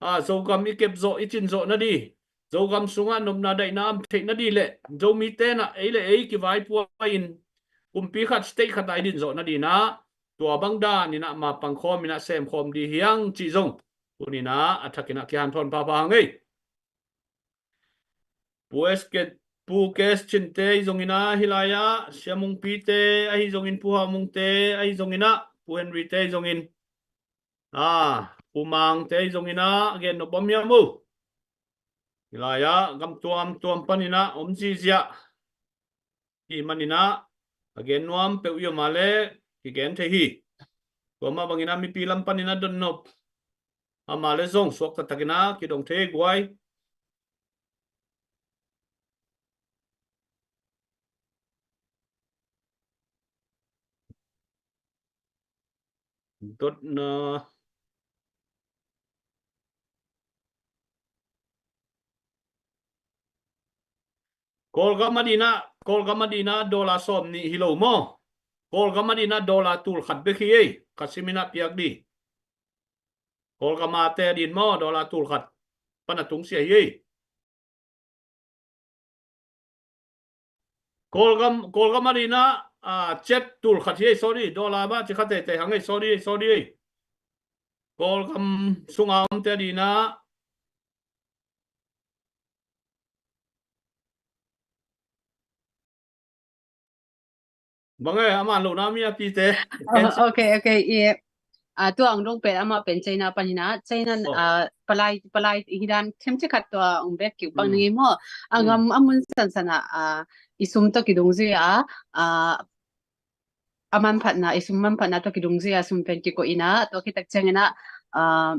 a, Zogam i kep zawh i cin zawh nading, Zogam sungah nopna daihna om theih nading le Zomite in ah ei le ei kivaipuak in kumpi khat state khat ah i din zawh nading in ah tua bang dan in ah mapang khawm in ah sem khawm ding hi hang cih zong tuni in ah a thak in ah kihanthawn phapha hang ei. Pu S K, Pu Kes Cinte ahi zongin ah hih lai ah, Sia Mung Pite ahi zongin, Pu Hau Mungte ahi zongin ah, Pu Henry te ahi zongin, a, Pu Mangte ahi zongin ah a gen nop om hiam uh? Hih lai ah gam tuamtuam panin ah om ziahziah hi manin ah a gen nuam peuh i om a leh kigen thei hi. Tua mah bangin ah mipi lam panin ah dot nop a om a leh zong suakta takin ah kidong thei guai. Dotna. Kawlgam a ding ah, Kawlgam a ding ah dollar sawm nih hi lo maw? Kawlgam a ding ah dollar tul khat bek hi ei, kha sim in ah piak ding. Kawlgam a te a ding maw, dollar tul khat pan a tungsiah hi ei. Kawlgam, Kawlgam a ding ah, a, kyat tul khat hi ei, sorry, dollar mah ci kha teitei hang ei, sorry, sorry ei. Kawlgam sunga omte a ding ah. Bang e, amah lohna mi a pite. Oh, okay, okay. I, ah, tua ang dong pen amah pen China pan hi na, China, oh, ah, palai, palai hi dan themcik khat tua ang bek kiu bang, hmm, ngi maw. A, hmm, gam a mun sansan ah, ah, i sum tawh kidungzui a, ah, a manphatna, i sum manphatna tawh kidungzui a sum pen kikoih in ah, tua khit tak ciangin ah, ah,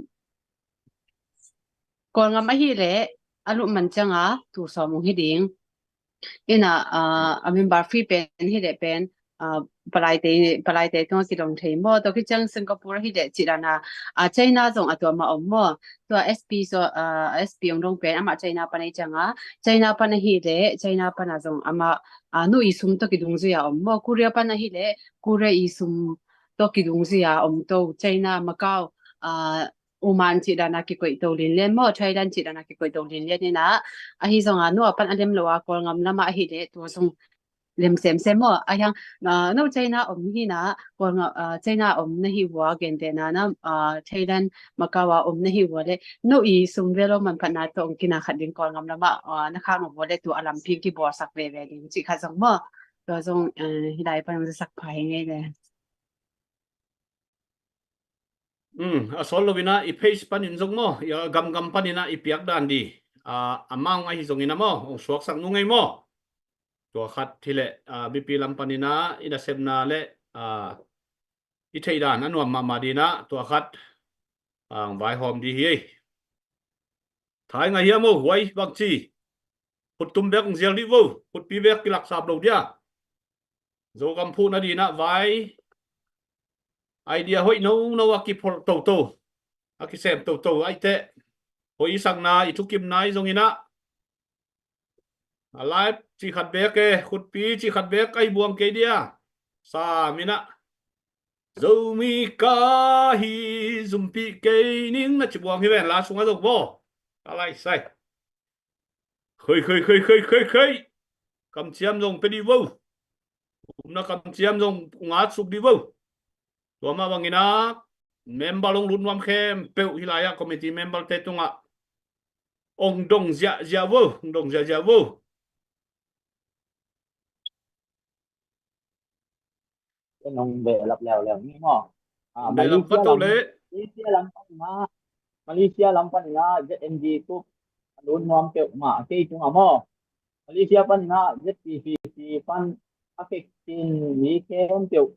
Kawlgam ahih leh a luh man ciang a tul sawm ung hi ding. In ah, ah, a member fee pen hi leh pen, ah, palaite, palaite tungah kidong thei maw? Tua khit ciang Singapore ahih leh cih dan a, ah, China zong a tua mah om maw? Tua S P so, ah, S P ong dong pen amah China pan ahih ciang a, China pan ahih leh China pan a zong amah, ah, nu i sum tawh kidungzui a om maw? Korea pan ahih leh Korea i sum tawh kidungzui a om to, China, Macau, ah, Oman cih dana kikoih to linlen maw, Thailand cih dana kikoih to linlen ina, ahi zonga no a pan a lem lo a Kawlgam lama ahi leh tua zong lem semsem maw. Ahi hang, ah, no China om hina, Kawlgam, ah, China om na hi ua, gentehna na, ah, Thailand, Macau a om na hi ua leh no i sum ve lo manphatna tawh ong kina khat ding Kawlgam lama, ah, na khak nop ua leh tua a lampi kibawlsak veve ding cih khat zong maw. Tua zong, ah, hih lai pan ong zasak pha hi ngei le. Um, a sawt lo ina i page panin zong maw, i, a, gamgam panina i piak dan di, a, amau ngai hi zongina maw, ong suaksak nu ngei maw. Tua khat hi leh, a, mipi lam panina i nasepna le, a, i theih dan a nuam mahmah dina tua khat, a, ong vaihawm di hi ei. Thai ngah hiam o, huai bangci. Khuttum bek ong zial dih vo, khutpi bek kilaksap lo dia. Zogam phuhna dina vai idea hoih nono a kiphol toto, a kisem toto aiteh, hoih i sakna i thukimna i zongina, a live cih khat bek e, khutpi cih khat bek ai buang kei dia. Sa mina Zomi ka hi, zumpih kei ning na ci buang hi ven la sunga zong bo. Ka lai sai. Khoi, khoi, khoi, khoi, khoi, khoi. Kamciam zong pe di vo. Upna kamciam zong ngat suk di vo. Tua mah bangina member long lut nuam khempeuh hi lai-ah committee member te tungah ong dong ziahziah vo, ong dong ziahziah vo. Ken ong behlap leuleu ni maw. Ah, behlap Malaysia lam, le. Malaysia lam pan ina, Malaysia lam pan ina Z N D group a lut nuam peuhmah a kei tungah maw. Malaysia pan ina Z P C C pan a keksin mi khempeuh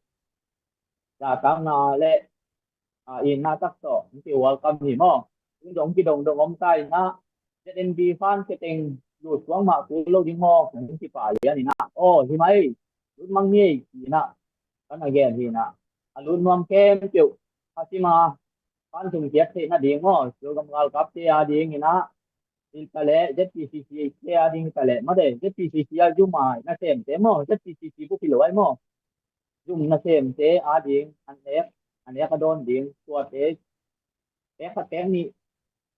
zahtakna le, ah, itna tak tawh ong kiwalkam hi maw. Tung dong kidongdong om ta ina Z N D pan keteng lut suang mah kul lo ding maw, ong kipa lian ina. Aw, hi mai, lut mang ni ei, ina. Kan a gen hi ina. A lut nuam khempeuh a sima pan sung kiat theih nading maw, Zogam galkapte a ding ina, hi ta leh Z P C C te a ding hi ta leh, mate, Z P C C a zum a nasemte maw, Z P C C bup hi lo ai maw. Zum nasemte a ding, an ek, an ek a dawn ding, tuate pek khat pek nih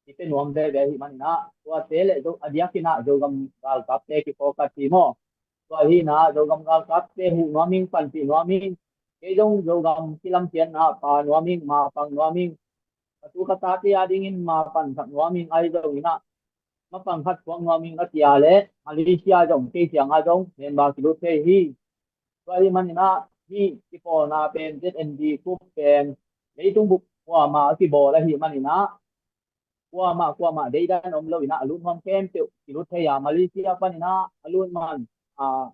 i pe nuam veve hi man ina, tuate le Zo, a diakin ah Zogam galkapte kifocus hi maw. Tua hi ina, Zogam galkapte huh nuam ing, panpih nuam ing. Kei zong Zogam kilampianna pha nuam ing, ma pang nuam ing. Ka tu ka tate a dingin ma pansak nuam ing, ahi zongin ah ma pang khat phuak nuam ing a cia leh Malaysia zong kei ciangah zong member kilut thei hi. Tua hi man ina, hih kipawlna pen Z N D group pen leitung bup kuamah a kibawl ahi man ina, kuamah kuamah deidan om lo ina, a lut nuam khempeuh kilut thei a, Malaysia pan ina a lut man, a,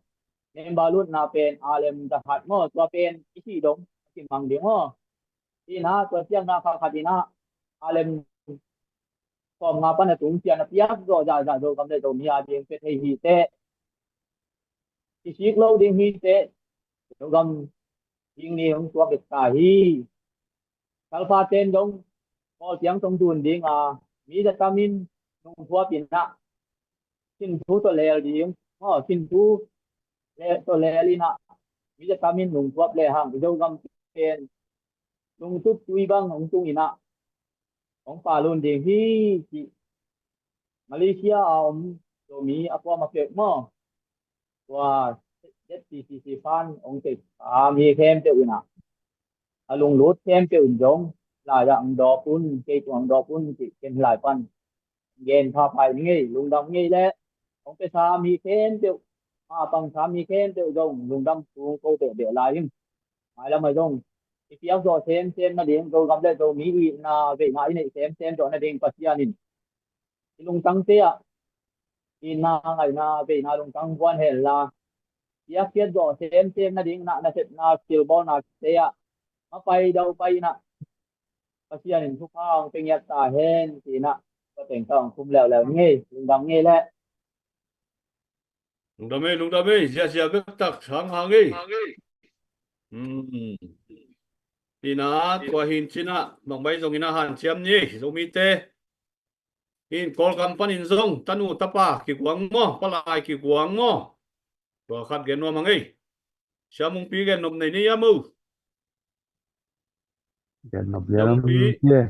member lutna pen a lem za khat maw, tua pen i sih dong a kimang ding maw. Ina, tua siangna kha khat ina a lem sawmnga pan a tung ciang a piak zawh zahzah Zogam le Zomi a ding pe thei hi teh. Kisik lo ding hi teh. Zogam ding ni hong tuak et ta hi. Salpa ten dong Kawl siang tong dun ding a, mi za tamin nung thuap ina, sin thu tawh lel ding. Aw, sin thu le tawh lel ina, mi za tamin nung thuap le hang Zogam pen lungtup tui bang hong tung ina, hong palun ding hi, ci. Malaysia a om Zomi a kuamah peuh maw, tua Z P C C pan hong kei a mi khempeuh ina, a lunglut khempeuh in zong lai-ah hong dawp un, kei tungah hong dawp un, ci ken lai pan gen pha pai ni ngei, lungdam ngei le. Hong pesa mi khempeuh, ma pangsa mi khempeuh zong lungdam tung ko teh beh lai in. Mailam ah zong i piak zawh semsem nading, Zogam le Zomi itna veina i neih semsem zawh nading Pasian in i lungtangte ah itna ngaihna veina lungtang guan hen la, piakkhiat zawh semsem nading na, nasepna silbawlnate ah mapai daupai ina Pasian in thupha hong pia ngiat ta hen, ci ina tua teng tawh hong khum leuleu ni ngei, lungdam ngei le. Lungdam ei, lungdam ei, ziahziah bektak sang hang ei. Hmm. Ina, tua hi in ci ina, bangbai zong ina hanciam ni ei, Zomite. In Kawlgam panin zong, tanu tapa kiguang maw, palai kiguang maw. Tua khat gen nuam hang ei. Sia Mungpi gen nop nei ni a mo. Gen nop lian a mo.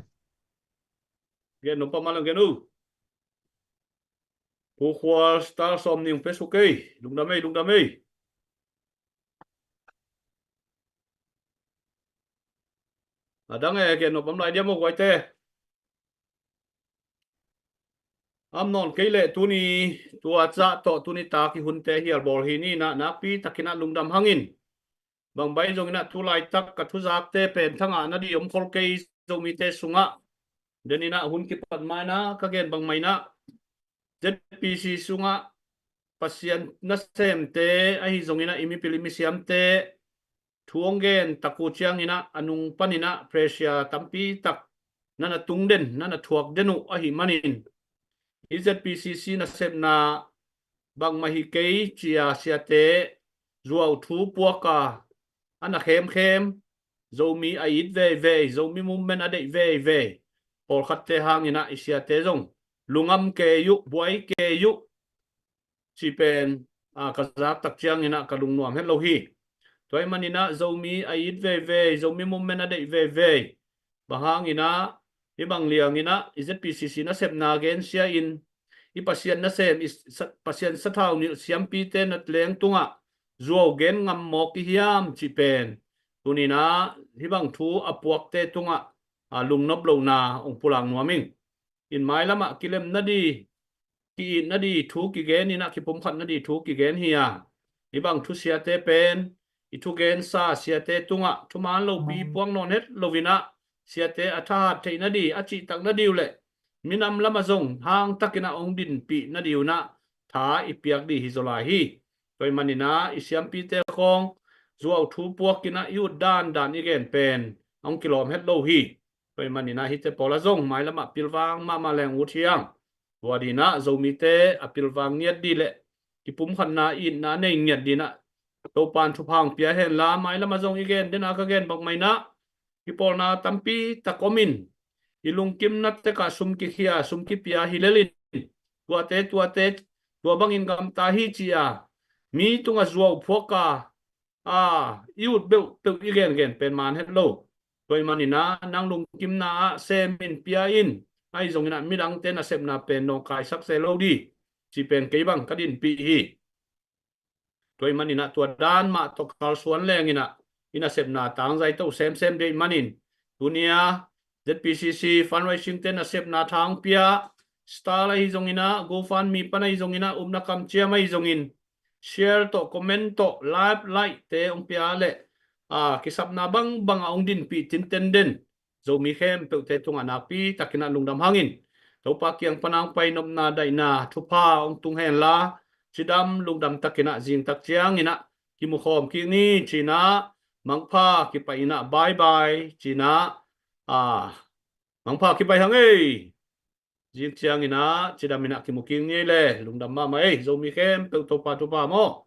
Gen nop pah mah leng gen uh. Pu Khual Star Sawm Ning Facebook ei. Lungdam ei, lungdam ei. A dang e gen nop om lai diam uh guaite. Om nawn kei leh tuni tua zah tawh tuni tak i hunte hial bawl hi ni in ah nakpi takin ah lungdam hang in. Bang bang zongin ah tu laitak ka thuzakte pen thangahna ding om khol kei, Zomite sungah. Den in ah hun kipat ma in ah ka gen bang mah in ah Z P C sungah Pasian nasemte ahi zongin ah i mipil i misiamte thu hong gen tak uh ciangin ah a nung panin ah pressure tampi tak na na tung den, na na thuak den uh ahih manin, i Z P C C nasepna bangmah hi kei ci-a siate zuau thu puak a, a na khemkhem, Zomi a it veivei, Zomi movement a deih veivei pawlkhatte hangin ah i siate zong lungam kei uh, buai kei uh, ci pen, a, ka zak tak ciangin ah ka lungnuam het lo hi. Tua ahih manin ah Zomi a it veivei, Zomi movement a deih veivei, bang hangin ah, hih bang liangin ah i Z P C C nasepna gensia in, i Pasian nasem, i sa-, Pasian sathau nilh siampite na leng tungah zuau gen ngam mawk i hiam cih pen tuni in ah hih bang thu a puakte tungah, a, lungnop lohna hong pulak nuam ing. In mailamah kilemna ding, ki-itna ding thu kigen in ah, kipumkhatna ding thu kigen hi a, hih bang thusiate pen i thugensa siate tungah thuman lopi puak nawn het lo in ah, siate a thahat theihna ding, a cihtakna ding uh leh minam lamah zong hangtakin ah hong dinpihna ding un ah tha i piak ding hi zaw lai hi. Tua ahih manin ah i siampite khawng zuau thu puak in ah i ut dandan i gen pen hong kilawm het lo hi. Tua ahih manin ah hihte pawl ah zong mailamah pilvang mahmah leng ut hi hang. Tua ding in ah Zomite a pilvang ngiat ding leh kipumkhatna, itna nei ngiat ding in ah Topa'n thupha hong pia hen la, mailamah zong i gen den a ka gen bang mah in ah kipawlna tampi tak om in, i lungkimna tekah sum kikhia, sum kipia hi lel in, tuate, tuate, tua bangin gamta hi ci-a mi tungah zuau phuak a, a, i ut peuhpeuh i gengen pen man het lo. Tua ahih manin ah nang lungkimna ah sem in, pia in, ahi zongin ah midangte nasepna pen nawngkaisak se lo ding cih pen kei bang ka dinpih hi. Tua ahih manin ah tua dan mah tawh kalsuan leng in ah i nasepna tangzai to semsem ding ahih manin, tuni a Z P C C fundraising te nasepna tha hong pia, Star ahi zongin ah, GoFundMe pan ahi zongin ah, upna kamciam ahi zongin, share tawh, comment tawh, live like te hong pia leh, a, kisapna bangbang ah hong dinpih tinten den Zomi khempeuhte tungah nakpi takin ah lungdam hang in. Topa kiang pan hong pai nopna, daihna, thupha hong tung hen la, cidam lungdam takin ah zing tak ciangin ah kimukhawm kik ni ci-in ah, mangpha kipai in ah, bye bye ci-in ah, a, mangpha kipai hang ei. Zing ciangin ah cidam in ah kimu kik ni ei le, lungdam mahmah ei, Zomi khempeuh Topa thupha maw.